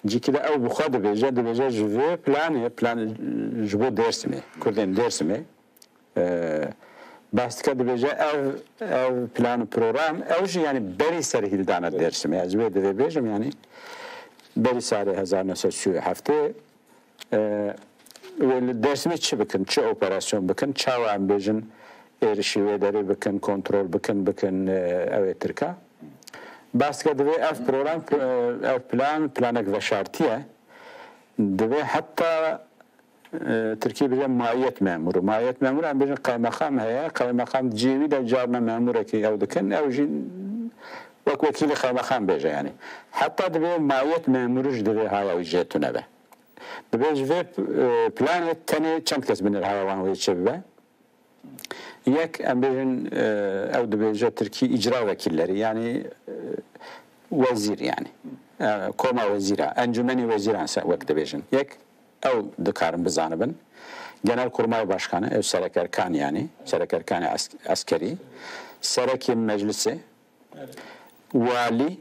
cîkî de ew bi xwe dibêje, dibêje ji vê planê, plan ji bo Dêrsimê, Kurdên Dêrsimê, e, behs dike, dibêje ev, ev plan û program, ew jî yani berî serhîldana Dêrsimê. Ez wê divê bêjim yani berî salê hezar neh sed sî û heftê, e, wê li Dêrsimê çi bikin, çi operasyon bikin, çawa em bêjin êrişî wê derê bikin, kontrol bikin, bikin, e, ew ê Tirka. Bas dike divê ev program, e, ev plan, planek veşartî ye. Divê heta, e, Tirkî bêje maiyet memuru. Maiyet memuru em bêjin qeymeqam heye. Qeymeqam cihê wî de carna memurekî ew dikin. Ew jî wek wekîlê qeymeqam bêje yani. Heta divê maiyet memuru jî divê haya wî jê tune be. Divê ji vê, e, planê tenê çend kes binêr haya wan wê çê bibe. Yek, em bêjin, e, ew dibêje Tirkî icra vekilleri, yani, e, wezîr yani. E, koma wezîra, encûmenê wezîran se wek dibêjin. Yek, ew dikarin bizanibin. Genelkurmay Başkanı, ew serekerkan yani, serekerkanê es-, eskerî, serekê meclisê, walî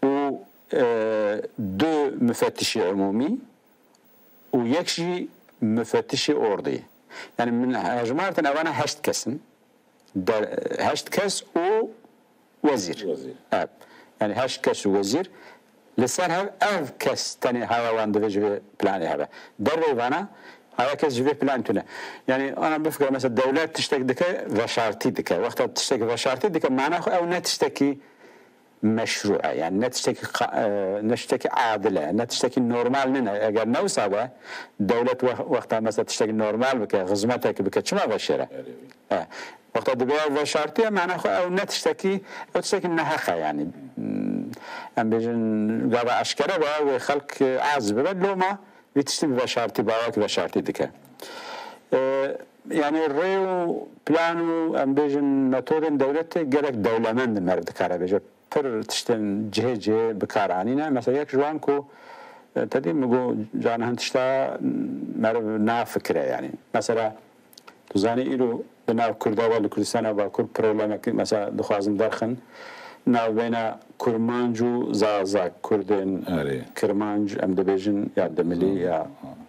û, e, du mufettişî umûmî û yek jî mufettişî ordî. Yani min hejmartin evana heşt kes in. De, heşt kes û wezîr. Wezîr. Evet. Yani heşt kes û wezîr. Li ser hev ev kes tenê haya wan divê ji vê planê hebe. Derveyî vana haya kes ji vê plan tune. Yani ana bifikire mesela dewlet tiştek dike, veşartî dike. Wexta tiştek veşartî dike, mana xwe ew ne tiştekî meşru e. Yani ne tiştekî qa-, e, ne tiştekî adil e, ne tiştekî normal nine. Eger ne wisa be, dewlet we-, wexta mesela tiştekî normal bike, xizmetekî bike, çima veşêre? E, wexta dibe ew veşartiye, mana xwe ew ne tiştekî, ew tiştekî neheq e yani. Hmm, em bêjin gava eşkere be, wê xelk, e, az bibe, loma vî tiştî bi veşartî, bawek veşartî dike. E, yani rê û plan û em bêjin metodên dewletê gelek dewlemend in, meriv dikare bêje. Pir tiştên cihê cihê bi kar anîne. Mesela yek ji wan ku, e, te dî min got, carna hin tişta meriv nafikire yani. Mesela tu zanî îro di nav Kurda ve li Kurdistana Bakur problemek mesela dixwazin derxin. Navbeyna Kurmanc û Zaza Kurdên Erê. Kirmanc em dibêjin ya Dimilî ya,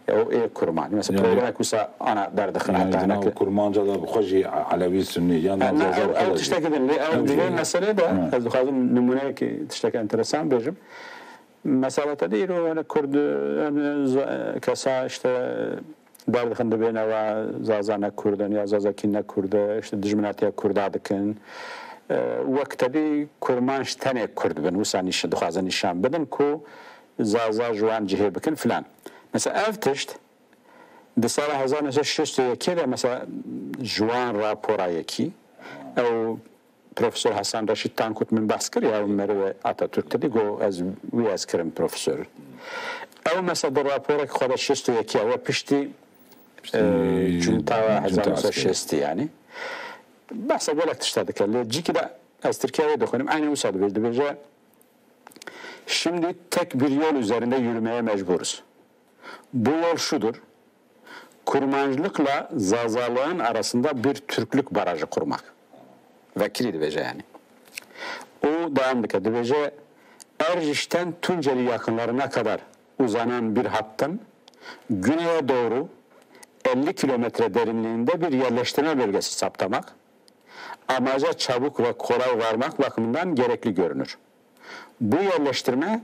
ya o ê Kurmanc. Mesela Yani problemek wisa ana derdixin Yani heta di nav hinekî. Kurmanca da bi xwe jî Elewî Sunnî yan Ha, na, Zaza ew, bi xwe ew de jî. Tiştekî din lê ew Ew di vê jî. Meselê de Ha. ez dixwazim nimûneyekî tiştek enteresan bêjim. Mesela te dî îro yani Kurd yani z-, kesa işte derdixin dibêne ve Zaza ne Kurd in ya Zazakî ne Kurd e, işte dijminatiya Kurda dikin. E, wek te dî Kurmanc tenê Kurd bin, wisa nîş-, dixwazin nîşan bidin ku Zaza ji wan cihê bikin filan. Mesela ev tişt di sala hezar neh sed şêst û yekê de mesela ji wan rapora yekî ew Profesor Hasan Reşîd Tankut min behs kir ya, ew merivê Atatürk te dî got ez wî ez kirim profesor. Ew mesela di raporek xwe de şêst û yekê we piştî, Piştî e, Cunta Cunta hezar neh sed şêst yani. Behsa gelek tişta dike. Lê cîkî de ez Tirkiye wê dixwînim. Eynî wisa dibêje, dibêje, "Şimdi tek bir yol üzerinde yürümeye mecburuz. Bu yol şudur. Kurmanclıkla Zazalıların arasında bir Türklük barajı kurmak." Vekilî dibêje yani. O devam dike, dibêje, "Erciş'ten Tunceli yakınlarına kadar uzanan bir hattın güneye doğru elli kilometre derinliğinde bir yerleştirme bölgesi saptamak, amaca çabuk ve kolay varmak bakımından gerekli görünür. Bu yerleştirme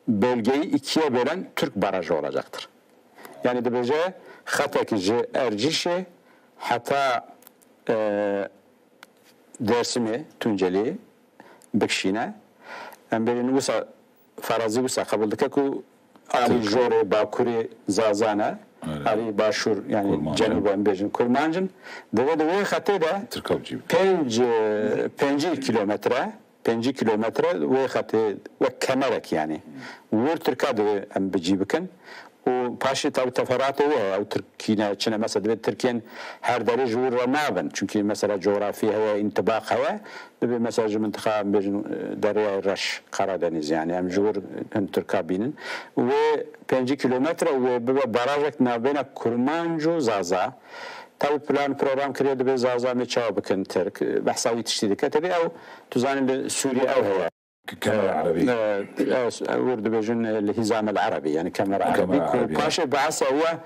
bölgeyi ikiye bölen Türk barajı olacaktır." Yani dibêje xetekî ji Ercişê heta, e, Dêrsimê, Tuncelî bikişîne. Em bêjin wisa farazî wisa qebûl dike ku alî Tirk. jorê bakurê Zaza ne, Evet. alî başûr, yani Kurmanc. cenûb em bêjin Kurmanc in. Divê di wê xetê de Tirka bi cî bike. pênc, e, pêncî kilometre, pêncî kilometre wê xetê wek kemerek yani. Wir Tirka divê em bi cî bikin. Û paşê tabi teferatê wê heye. Ew Tirkî ne, çi ne, mesela divê Tirkiyên her derê ji wir re nabin. Çünkü mesela coğrafi heye, intibaq heye. Divê mesela ji mintiqa em bêjin, e, Deryayê Reş, Karadeniz yani. Em ji wir hin Tirka bînin. Wê pêncî kilometre wê bibe barajek navbeyna Kurmanc û Zaza. Tabi plan program kiriye, divê Zaza me çawa bikin Tirk. Behsa wî tiştî dike. Tabi ew, tu zanî li Sûriyê ew heye. Kemer Erebî. E, e, wir dibêjin, e, li Hizam el Erebî, yani Kemer Erebî, Kemer ku Erebî. Paşê behsa we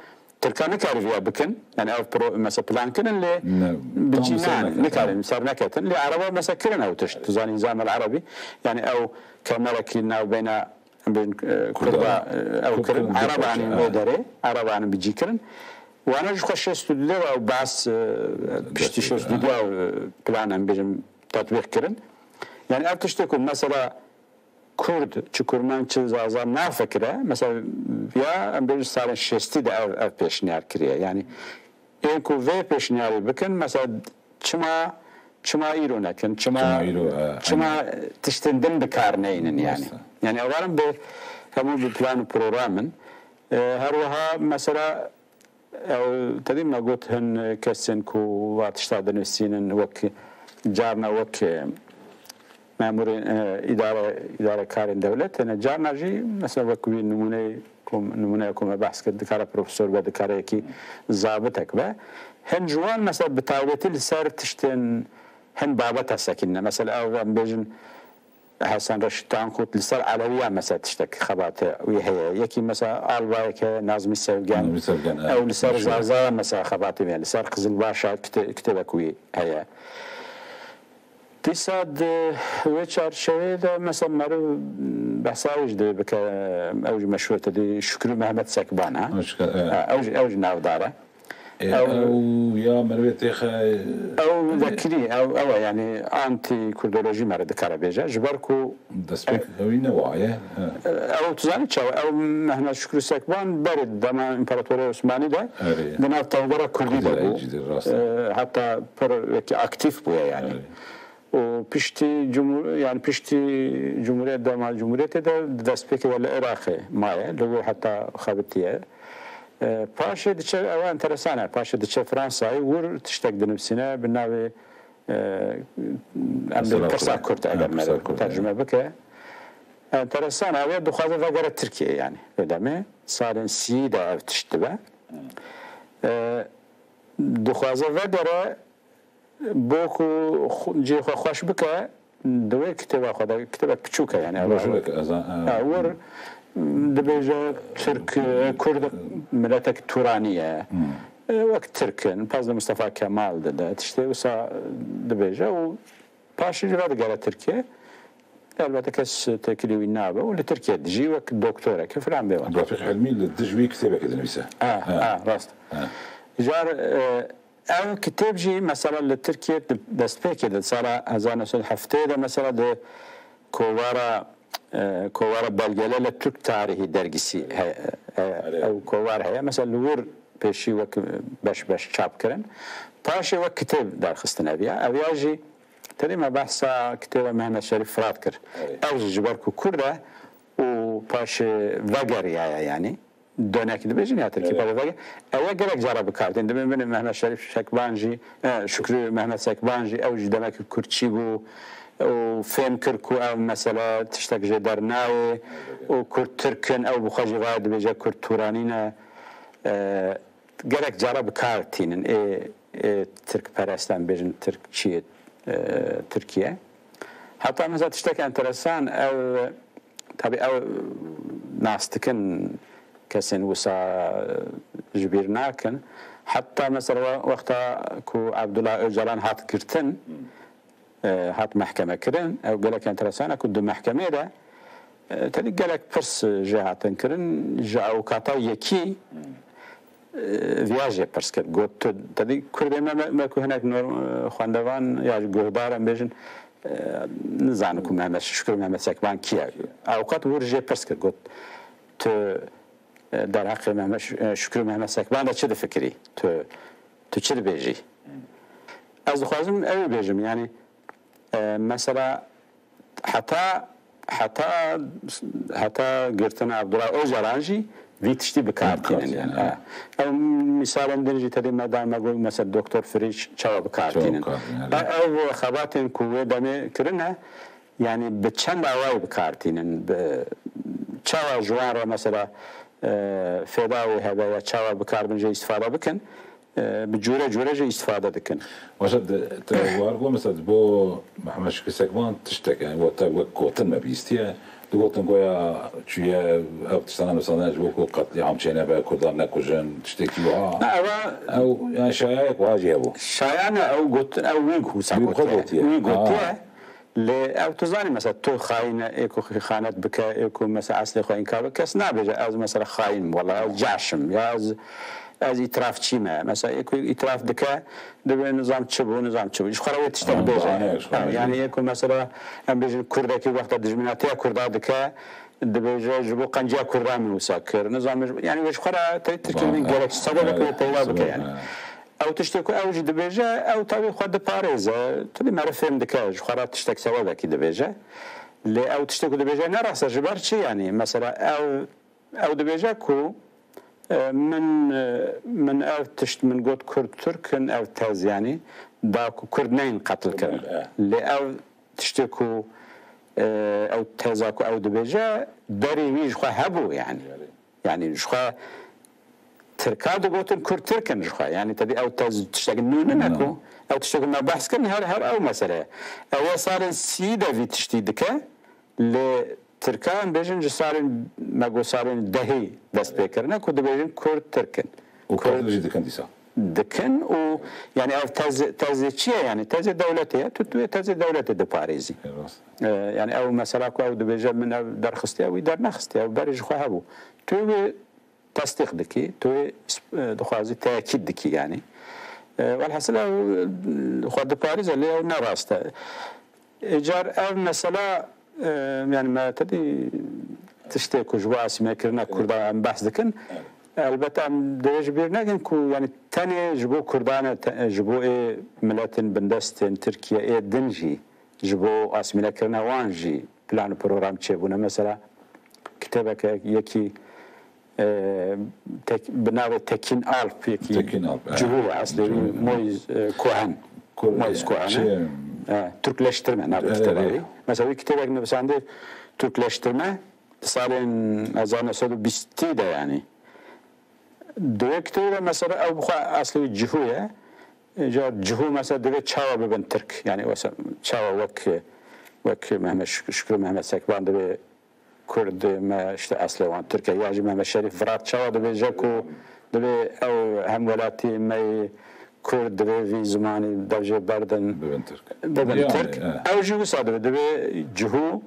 Tirka nikariviya bikin, yani ev pro-, mesela plan kirin lê Ne, bi tam cî ser nan, neketin. nikarin, ser neketin. Lê Ereba mesela kirin ew tişt, tu zanî Hizam el Erebî, yani ew kemerekî navbeyna em bêjin, e, Kurda, e, ew kirin, Ereb anîn wê derê, Ereb anîn bi cî kirin. Wana jixwe şêst û du de ew bas, e, piştî şêst û du de ew, e, plan em bêjin tetbîq kirin. Yani ev tiştê ku mesela Kurd, çi Kurmanc, çi Zaza nafikire, mesela ya em bêjin salên şêstî de ev, ev pêşniyar kiriye. Yani ên ku vê pêşniyarî bikin, mesela çima, çima îro nekin, çima, Çima îro, e, çima aynen. tiştên din bi kar neynin yani. Mesela. Yani ewarin bi hemû bi plan û program in. E, her wiha mesela ew tedî me got hin kesên ku va tişta dinivîsînin wek carna wek, e, memurên, e, îdare, îdarekarên dewlet, yani carna jî mesela wek wî nimûneyê ku, nimûneya ku me behs kir, dikare profesor be, dikare yekî zabitek be. Hin ji wan mesela bi taybetî li ser tiştên hin babeta sekînine. Mesela ew em bêjin Hesen Reşîd Tanqût li ser Elewiya mesela tiştek xebatê wî heye. Yekî mesela albayek heye, Nazmî Sevgen. Nazmî Sevgen, evet. Ew li ser Zaza mesela xebatê wî heye. Li ser Qizilbaşa kite-, kitêbek wî heye. Dîsa di wê çarçeveyê de mesela meriv behsa wî jî divê bike, ew jî meşhûr tedî Şükrü Mehmet Sekban e. Hoş ge-, evet. Ha, ew jî, ew jî navdar e. Ê, Ew ew ya merivê têxe ew vekirî, ew, ew e, yani anti-kurdolojî meriv dikare bêje. Ji ber ku Destpêk ew wî ne waye. He. Ew tu zanî çawa? Ew Mehmet Şükrü Sekban berê dema Împaratoriya Osmanî de Erê. di nav tevgera Kurdî de Kurdî de bû. Cî de rast. E, heta pir wekî aktîf bûye yani. Erê. Û piştî cumhur-, yani piştî Cumhuriyet, dema Cumhuriyetê de destpêkê de li Iraqê maye, li wir heta xebitiye. E, paşê diçe, ew enteresan e, paşê diçe Fransayê, wir tiştek dinivîsîne bi navê, e, em bê Pirsa Pirsa Kurd. Kurd, eger Ha, Pirsa meriv Kurd, tercüme evet. bike. Enteresan e, wê dixwaze vegere Tirkiyeyê yani. Wê demê salên sî de ev tişt dibe. E, dixwaze vegere bo ku xwe-, cihê xwe xweş bike, di wê kitêba xwe de, kitêbek piçûk e, yani, Broşurek ez an, ha, wir dibêje Tirk, e, Kurd miletek Turanî ye. Hmm. E, wek Tirk in, pez li Mustafa Kemal dide, tiştê wisa dibêje û paşê jî vedigere Tirkiye. Elbette kes têkilî wî nabe û li Tirkiye dijî wek doktoreke filan bê wan. Refîq Hilmî li dij wî kitêbekê dinivîse. Ha, Ha. ha, rast. Ha. Jar, e, Ev kitêb jî mesela li Tirkiye di destpêkê de sala hezar neh sed heftê de mesela di kovara, e, kovara Belgelerle Türk Tarihi dergisi he-, e, Erê. ew kovar heye. Mesela li wir pêşî wek beş beş çap kirin. Paşê wek kitêb derxistin eviya. Eviya jî tenê me behsa kitêba Mehmet Şerîf Firat kir. Erê. Ew jî ji ber ku Kurd e û paşê vegeriyaye yani. Dönek dibêjin ya Tirkî Evet. pavê vege. Ew ê gelek cara bi kar tînin. Dibên binê Mehmet Şerîf Sekban jî, e, Şükrü Mehmet Sekban jî, ew jî demek Kurdçî bû. Û fêm kir ku ev mesele tiştek jê dernayê. Û Kurd Tirk in, ew bi xwe jî raye dibêje Kurd Turanî ne. E, gelek cara bi kar tînin. Ê, ê Tirkperest em bêjin Tirkçiyê, e, Tirkiye. Heta mesela tiştek enteresan ew, tabi ew nas dikin kesên wisa ji bîr nakin. Heta mesela we-, wexta ku Abdullah Öcalan hat girtin, e, hat mehkeme kirin, ew gelek enteresan e ku di mehkemê de, e, tedî gelek pirs jê hatin kirin, ji avukata yekî, e, viya jê pirs kir. Got, tu, tedî Kurdê me, me, me ku hinek norm-, e, xwendevan ya ji guhdar em bêjin, e, nizanin ku Mehmet, Şükür Mehmet Sekban kî ye. Avukat wir jê pirs kir, got, tu, e, derheqê Mehmet Şü-, e, Şükür Mehmet Sekban de çi difikirî? Tu, tu çi dibêjî? Ez dixwazim ew bêjim, yani, e, mesela heta, heta, heta girtina Abdullah Öcalan jî vî tiştî bi kar tînin, yani. Ew misalên din jî tedê me da, me got, mesela Doktor Firiş çawa bi kar tînin. Ew xebatên ku wê demê kirine, yani bi çend awayî bi kar tînin, bi çawa ji wan re mesela, e, fêda wê hebe ya çawa bi kar bin jê îstifade bikin. E, bi cûre cûre jî îstifade dikin. Baş e, di, te war got, mesela, bo Mehmet Şükrü Sekban tiştek, yani, bo te wek gotin me bîstiye, digotin goya çûye ev tiştana nusandine ji bo ku qetlîam çênebe, Kurdan nekujin, tiştekî wiha. Na, ev e Ew, yani, şayayek wiha jî hebû. Şaya ne, ew got, ew wî wisa Wî gotiye. gotiye. Wî gotiye. Ha. Lê ew tu zanî, mesela tu xayîn e, ê ku xîxanet bike, ê ku mesela eslê xwe înkar bike, kes nabêje ez mesela xayîn im, wela ez caş im, ya ez, ez îtirafçî me. Mesela ê ku îtiraf dike, dibê nizam çi bû, nizam çi bû. Ji xwe re wê tiştek Ha, bêje. bahane ji xwe Ha, re. yanî ê ku mesela em bêjin kurdekî wexta dijminatiya kurda dike, dibêje ji bo qenciya kurda min wisa kir. Nizam ji, yanî wê ji xwe re tey tirkî Bahane. min gerek sebebek Evet, wê peyda bike sebep, yani. evet. Ew tiştê ku ew jî dibêje, ew tevî xwe diparêze. Tu dî meriv fêm dike, ji xwe re tiştek sebebekî dibêje. Lê ew tiştê ku dibêje ne rast e, ji ber çi yanî? Mesela ew, ew dibêje ku, e, min, e, min ev tişt, min got kurd tirk in, ev tez yanî, da ku kurd neyên qetil kirin. Evet. Lê ew tiştê ku, e, ew teza ku ew dibêje, derê wî ji xwe hebû yanî. Evet. Yanî ji xwe Tirka digotin kurd tirk in ji xwe. Yanî tevî ew tez tiştekî nû nine Na. ku ew tiştekî me behs kirin her, her ew mesele ye. Ew ê salên sî de vî tiştî dike, lê Tirka em bêjin ji salên, me got salên dehî dest pê kirine ku dibêjin kurd tirk in. Û Kurd qetil jî dikin dîsa. dikin û yanî ev tez, tezê çi ye yanî? Tezê dewletê ye. Tu, tu yê tezê dewletê diparêzî. Ê, rast. E, yanî ew mesela ku ew dibêje min ev derxistiye, wî dernexistiye. Ew berê ji xwe hebû. Tu wê tesdîq dikî, tu wê, e, dixwazî tekîd dikî yanî. E, welhasil ew, e, xwe diparêze, lê ew ne rast e. Ê, car ev mesela, e, yanî me tedî tiştê ku ji bo asîmekirina Kurda em behs dikin, elbette em divê ji bîr nekin ku yanî tenê ji bo Kurdan e, te-, ji bo ê miletên bindestên Tirkiye ê din jî, ji bo asîmîlekirina wan jî plan û program çêbûne. Mesela kitêbeke yekî, e, tek-, bi navê Tekîn Alp, yekî Tekîn Alp, e. Cihû ye, eslê wî Cihû, e. Moyîz, e, Kohen. Kur-, Moyîz e, Kohen e. çi? E, Türkleştirme, navê E, kitêba e. wî. Mesela wî kitêbek nivîsandiye Türkleştirme, di salên hezar neh sed û bîstî de yanî. Di wê kitêbê de mesela ew bi xwe eslê wî Cihû ye. Îcar Cihû mesela divê çawa bibin Tirk? Yanî wesa-, çawa wek, wek Mehmet Şük-, Şükrü Mehmet Sekban divê Kurd me işte eslê wan Tirk e. Ya jî Mehmet Şerîf Firat çawa dibêje ku divê ew hemwelatî me yê Kurd divê vî zimanî dev jê berdin Bibin Tirk. bibin Yani, Tirk. evet. Ew jî wisa divê, divê Cihû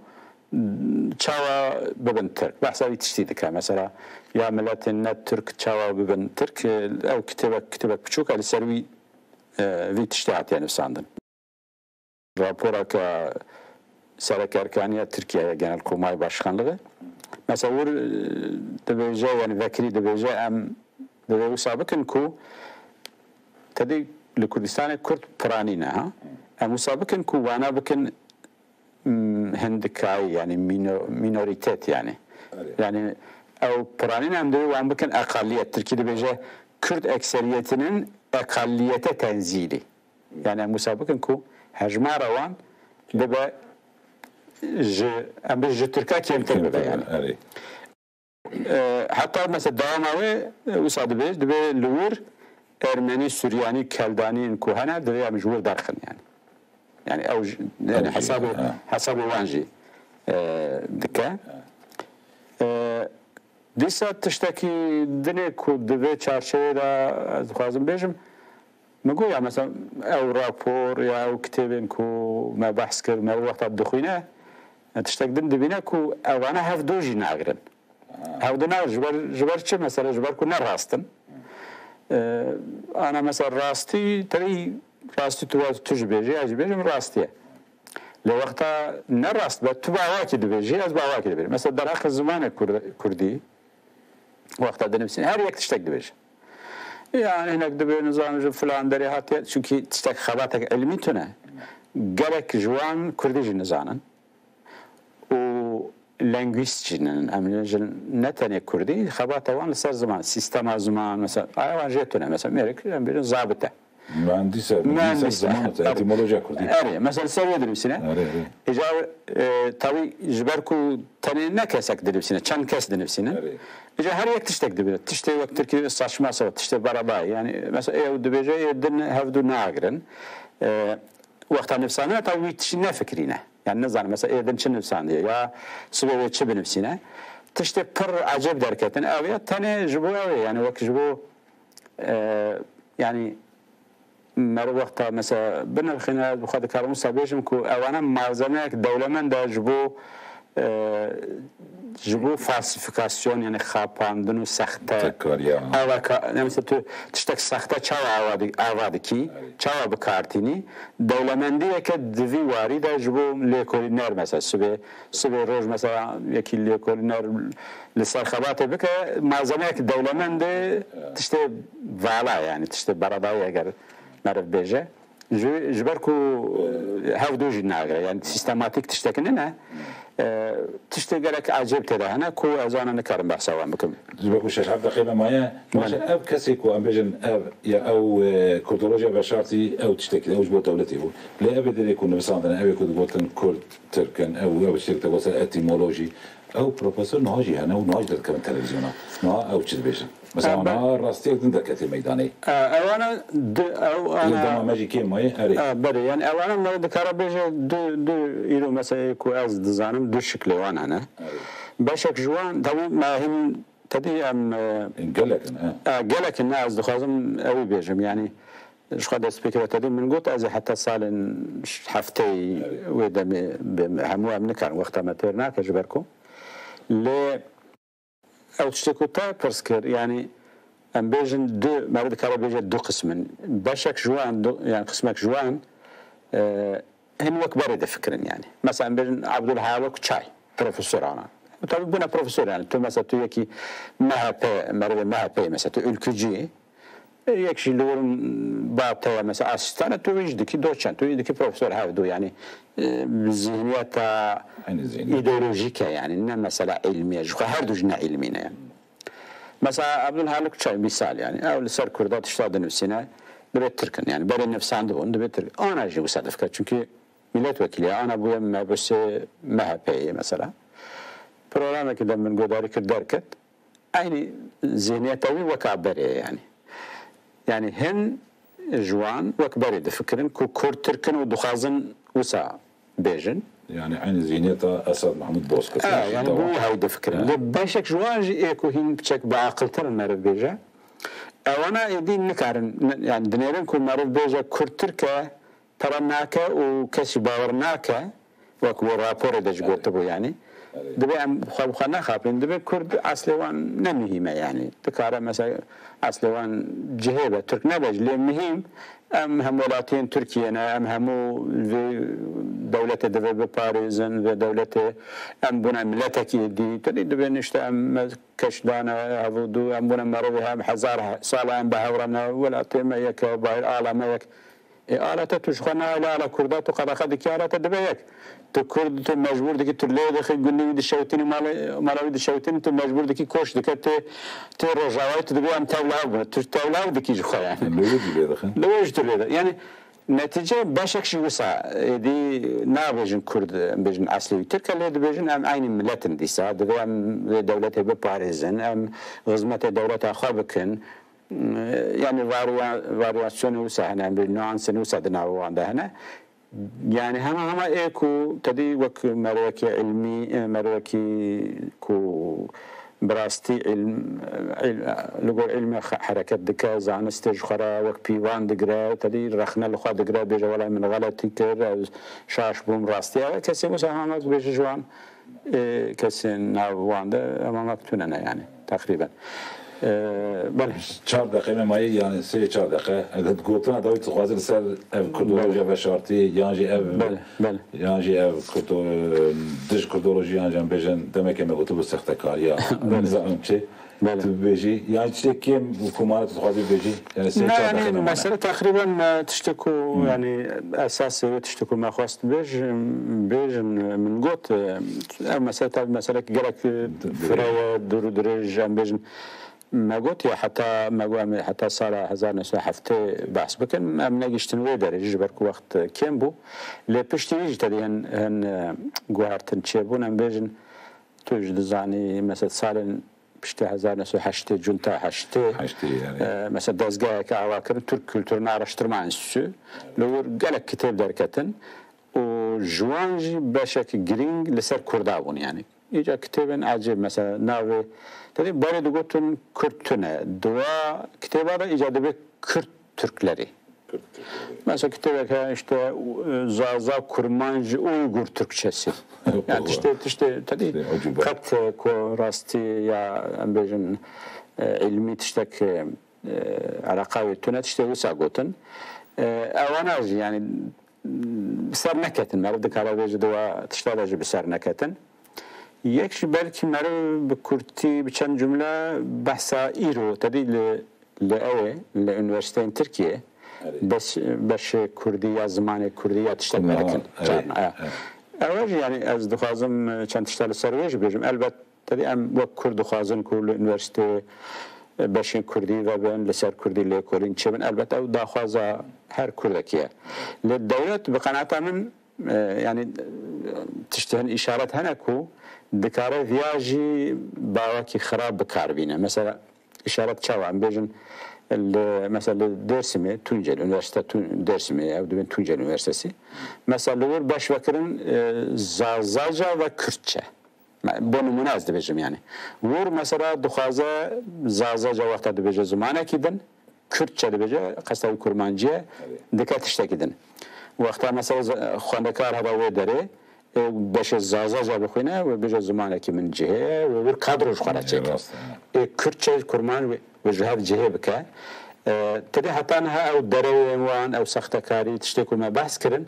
çawa bibin Tirk. Behsa vî tiştî dike. Mesela ya miletên ne Tirk çawa bibin Tirk, e, ew kitêbek, kitêbek piçûk e, li ser wî, e, vî tiştê hatiye nivîsandin. Rapora ke Sereke Erkaniya Tirkiye ye, Genelkurmay Başkanlığı. Mesela wir, e, dibêje, yani vekirî dibêje, em divê wisa bikin ku tedî li Kurdistanê Kurd piranî ne, ha? Em wisa bikin ku wana bikin, mm, hindikayî, yani mino-, minorîtet yani. Öyle. Yani ew piranî ne, em divê wan bikin eqaliyet. Tirkî dibêje Kürt ekseriyetinin eqaliyete tenzîlî. Yani em wisa bikin ku hejmara wan bibe ji, em bê ji Tirka kêmtir bibe yani. Erê. E, heta mesela dewama wê, e, wisa dibê, dibê li wir Ermenî, Suryanî, Keldanî in ku hene, divê em ji wir derxin yani. Yani ew ji, yani Ew jî, hesabê, ha. hesabê wan jî, e, dike. E, dîsa tiştekî dinê ku di vê çarçevê de ez dixwazim bêjim, min got ya mesela ew rapor ya ew kitêbên ku me behs kir, me wexta dixwîne, tiştek din dibîne ku evane hevdu jî nagirin. Hevdu nagirin. Ji ber, ji ber çi mesela? Ji ber ku ne rast in. E, ana mesela rastî, terî rastî tu, tu jî bêjî, ez jî bêjim rastî ye. Lê wexta ne rast be, tu bi awakî dibêjî, ez bi awakî dibêjim. Mesela derheqê zimanê Kurd-, Kurdî, wexta dinivîsîne, her yek tiştek dibêje. Yani hinek dibê, nizam ji filan derê hatiye, çünkü tiştek xebatek ilmî tune. Gerek ji wan Kurdî jî nizanin. Û lengwîst jî ne, em jin ne tenê Kurdî, xebata wan li ser ziman, sîstema ziman, mesela, aya wan jê tune, mesela, mêrik, em bêjin zabit e. Mühendis e, Mühendis mühendis e. ziman e, Tabii. etimolojiya Kurdî. Erê, mesela, ser wê dinivîsîne. Erê, erê. Îcar, e, tabii, ji ber ku tenê ne kesek dinivîsîne, çend kes dinivîsîne. Erê. Îcar her yek tiştek dibêje. Tiştê wek Tirkî saçma sapan, tiştê berabayî. Yani, mesela, ew dibêje, ê din hevdu nagirin. E, wexta nivîsandine, tabii, wî tiştî nefikirîne. Yani nizanim, mesela êdin çi nivîsandiye ya sibê wê çi binivîsîne. Tiştê pir ecêb derketin ew ye, tenê ji bo ew ê, yani wek ji bo, e, yani Meriv wexta mesela binirxîne, ez bi xwe dikarim wisa bêjim ku ewana malzemeyek dewlemend e ji bo, e, ji bo falsîfikasyon, yani xapandin û sexte. Tekrariya. Ewa ka, yani mesela tu tiştek sexte çawa ava di-, ava dikî, çawa bi kar tînî? Dewlemendiyeke di vî warî de ji bo lêkolîner mesela sibê, sibê roj mesela yekî lêkolîner li ser xebatê bike, malzemeyek dewlemend e, tiştê vala yani, tiştê beredayî eger meriv bêje. Ji, ji ber ku, e, hevdu jî nagire, yani sîstematîk tiştek nine, e, tiştê gelek ecêb tê de hene ku ez ana nikarim behsa wan bikim. Ji ber ku şeş heft deqê me maye, baş e, ev kesê ku em bêjin ev, ya ew, e, kurdolojiya veşartî, ew tiştekî, ew ji bo dewletê bû. Lê ev ê derê ku nivisandine, ew ê ku digotin kurd, tirk in, ew, ew tiştek de wesa etimolojî. Ew profesor niha jî hene û niha jî derdikevin televîzyona. Niha ew çi dibêjin? Mesela, ha, be- niha rastiyek din derketiye meydanê. E, ewana di, ew Lê ana dema me jî kêm maye, erê. E, berê, yani ewana me dikare bêje du, du îro mesela ku ez dizanim du şiklê wan hene. Erê. Beşek ji wan, tabii me hîn tedî em, e, Gelek in, he. E, gelek in, ne, ez dixwazim ewî bêjim, yani ji xwe destpêkê ve tedî min got, ez ê heta salên ş-, hefteyî wê demê bêm, hemû em nikarin, wexta me têr nake ji ber ku. Lê ew tiştê ku te pirs kir, yani em bêjin du, meriv dikare bêje du qism in. Beşek ji wan, du, yani qismek ji wan, e, hin wek berê difikirin yani. Mesela em bêjin Abdulhaluk Çay, profesor ana. Tabii bûne profesor yani. Tu mesela tu yekî M H P, merivê M H P mesela tu ülkücü, e, yek jî li wir ba te ye mesela asîstan e, tu wî jî dikî doçent, tu wî dikî profesor, hevdu yani, e, zihniyeta Aynı zihniyet. Îdeolojîk e yani, ne mesela ilmiye, ji xwe her du jî ne ilmî ne yani. Mesela Abdulhaluk Çay misal yani, ew li ser Kurda tişta dinivîsîne, dibê Tirk in yani, berê nivîsandibûn, dibê Tirk. Ana jî wisa difikire, çünkü milletvekilî ye, ana bûye mebûsê M H P'yê mesela. Programekî de min guhdarî kir derket, eynî zihniyeta wî weka berê ye yani. Yani hin ji wan wek berê difikirin ku Kurd Tirk in û dixwazin wisa bêjin. Yani aynı zihniyeta Esad Mahmud Bozkurt. E, yani bu hay difikirin. E. Lê beşek ji wan jî ê ku hîn piçek biaqiltir in meriv bêje. Ewana êdî nikarin, ne, yani dinêrin ku meriv bêje Kurd Tirk e, pere nake û kesî bawer nake, wek wê raporê de jî gotibû yani. Erê. Dibe em xwe bi xwe nexapin, dibe Kurd eslê wan ne muhîm e yani. Dikare mesela eslê wan cihê be, Tirk nebe jî, lê muhîm em hemwelatiyên Tirkiye ne, em hemû vê dewletê divê biparêzin, vê dewletê em bûne miletekî dî, tedî dibên işte em me keş dane hevû dû, em bûne merivê hem hezar he-, sala em bi hev re ne, welatê me yek e, bahir ala me yek. Ê, ala te tu ji xwe nayê li ala Kurda, tu qedexe dikî ala te dibe yek. Tu Kurd, tu mecbûr dikî, tu lê dixî, gundî wî dişewitînî, malê, mala wî dişewitînî, tu mecbûr dikî koç dike, tê, tê Rojavayê tu dibê em tevlav bûne. Tu tevlav dikî ji xwe yani. Li wê jî lê dixin. Li wê jî tu lê de. Yani netîce beşek jî wisa, êdî nabêjin Kurd, em bêjin eslê wî Tirk e, lê dibêjin em eynî milet in dîsa. Divê em vê dewletê biparêzin, em xizmetê dewleta xwe bikin. Yani varya-, varyasyonê wisa hene, em bê nuansên wisa di nav wan de hene. Yani hema hema ê ku tedî wek merwekî ilmî, e, merwekî ku bi rastî ilm, il-, li gor ilmê xe-, hereket dike, zanistê ji xwe re wek pîvan digire, tedî rexne li xwe digire, bêje wela min xeletî kir, ez şaş bûm, rastî. Ev kesê wisa hema wek bêje ji wan, e, kesên nav wan de hema wek tune ne yani, teqrîben. E, belê. Çar deqe me mayî, yani sê çar deqe. Eger gotina dawî tu dixwazî li ser ev kurdolojiya veşartî, yan jî ev, Belê, belê. yan jî ev kurdo-, dij kurdolojî, yan jî em bêjin demeke me gotibû sextekariya. Belê. Nizanim çi. Belê. Tu bibêjî, yan çi kêm û ku mane tu dixwazî bibêjî? Yani sê Na, çar yani deqe me mane. Mesele teqrîben, e, tiştê ku, Hmm. yani esasê wê tiştê ku me xwest bêjim, bêjim, e, min got, e, ev mesele tabii meselek gelek, e, Di-, di- fireye, dûr û dirêj, em bêjin, Me got ya heta, me got em ê heta sala hezar neh sed heftê behs bikin. Em negihiştin wê derê jî, ji ber ku wext kêm bû. Lê piştî wî jî tedî hin, hin, e, guhertin çêbûn. Em bêjin, tu jî dizanî, mesela salên piştî hezar neh sed heştê, cunta heştê, Heştê, yani. e, mesela dezgeheke ava kirin, Türk Kültürünü Araştırma Enstitüsü. Li wir gelek kitêb derketin. Û ji wan jî beşek girîng li ser Kurda bûn, yani. Îca kitêbên ecêb, mesela navê, tedî berê digotin Kürt tune. Diwa kitêba de îca dibe Kürt Türkleri. Mesela kitêbek heye işte, e, Zaza Kurmanc Uygur Türkçesi. Yani tiştê, tiştê, tabii, tiştê ucube. Qet, e, ku rastî ya, em bêjin, e, îlmî tiştek, e, e, eleqa wê tune, tiştê wisa gotin. E, ewana jî yani, m, ser neketin, meriv dikare bêje diwa tişta de jî bi ser neketin. Yek jî belkî meriv bi kurtî, bi çend cumle behsa îro, tedî li, li ew ê, li unîversîteyên Tirkiyê, Erê. Beş, beşê kurdî ya zimanê kurdî ya tiştek Niha, me dikin. Erê, Çarna, e. Erê. Ew jî yani ez dixwazim, e, çend tişta li ser wê jî bêjim. Elbet, tedî em wek kurd dixwazin ku li unîversîteyê, e, beşên kurdî vebin, li ser kurdî lêkolîn çêbin. Elbet ew daxwaza her kurdekî ye. Lê dewlet bi qenaeta min, e, yani, e, tiştên îşaret hene ku dikare viya jî bawekî xirab bi kar bîne. Mesela, îşaret çawa? Em bêjin, li, mesela li Dêrsimê, Tunceli, Unîversîteya Tun-, Dêrsimê, ew dibên Tunceli Unîversîtesi. Mesela li wir beş vekirin, e, Zazaca ve Kürtçe. Me-, bo nimûne ez dibêjim yani. Wir mesela dixwaze Zazaca wexta dibêje zimanekî din, Kürtçe dibêje, qesta wî kurmancî ye, dike tiştekî din. Wexta mesela z-, xwendekar hebe wê derê, ê beşê Zazaca bixwîne, wê bêje zimanekî min cihê ye, wê wir kadro ji xwe re çêke. Rast e. Ê Kürtçe kurmanc wê, wê ji hev cihê bike. E, tedê heta niha ew derewên wan, ew sextekarî, tiştê ku me behs kirin,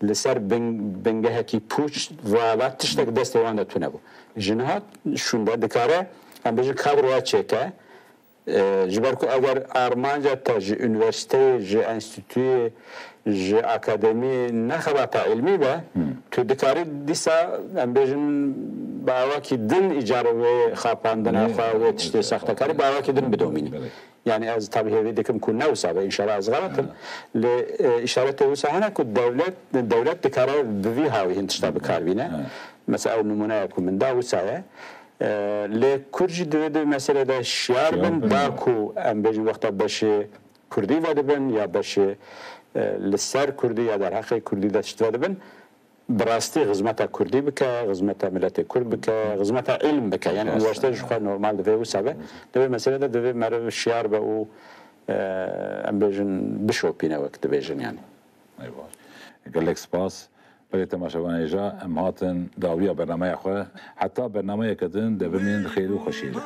li ser bin-, bingehekî pûç, vala tiştek destê wan de tune bû. Ji niha şûnde dikare, em bêjin kadroya çêke, e, ji ber ku eger armanca te ji unîversîteyê, ji enstîtuyê, ji akademiyê ne xebata îlmî be, tu dikarî dîsa, em bêjin, bi awakî din îcarê wê xapandina xwe, wê tiştê sextekarî bi awakî din bidomînî. Belê. Yani ez tabii hêvî dikim ku ne wisa be, înşallah ez xelet im. Lê, e, îşaretê wisa hene ku dewlet, dewlet dikare bi vî hawî hin tişta bi kar bîne. Mesela ew nimûneya ku min da wisa ye. E, lê Kurd jî divê di meselê de şiyar bin, da ku em bêjin wexta beşê Kurdî vedibin ya beşê, e, li ser Kurdî ya derheqê Kurdî de tişt vedibin, bi rastî xizmeta Kurdî bike, xizmeta miletê Kurd bike, xizmeta îlm bike. Yani unîversîte ji xwe normal divê wisa be. Divê meselê de divê meriv şiyar be û, e, em bêjin bişopîne wek dibêjin yani. Ey baş. Gelek spas. Belê temaşevanê hêja, em hatin dawiya bernameya xwe. Heta bernameyeke din de bimînin xêr û xweşiyê de.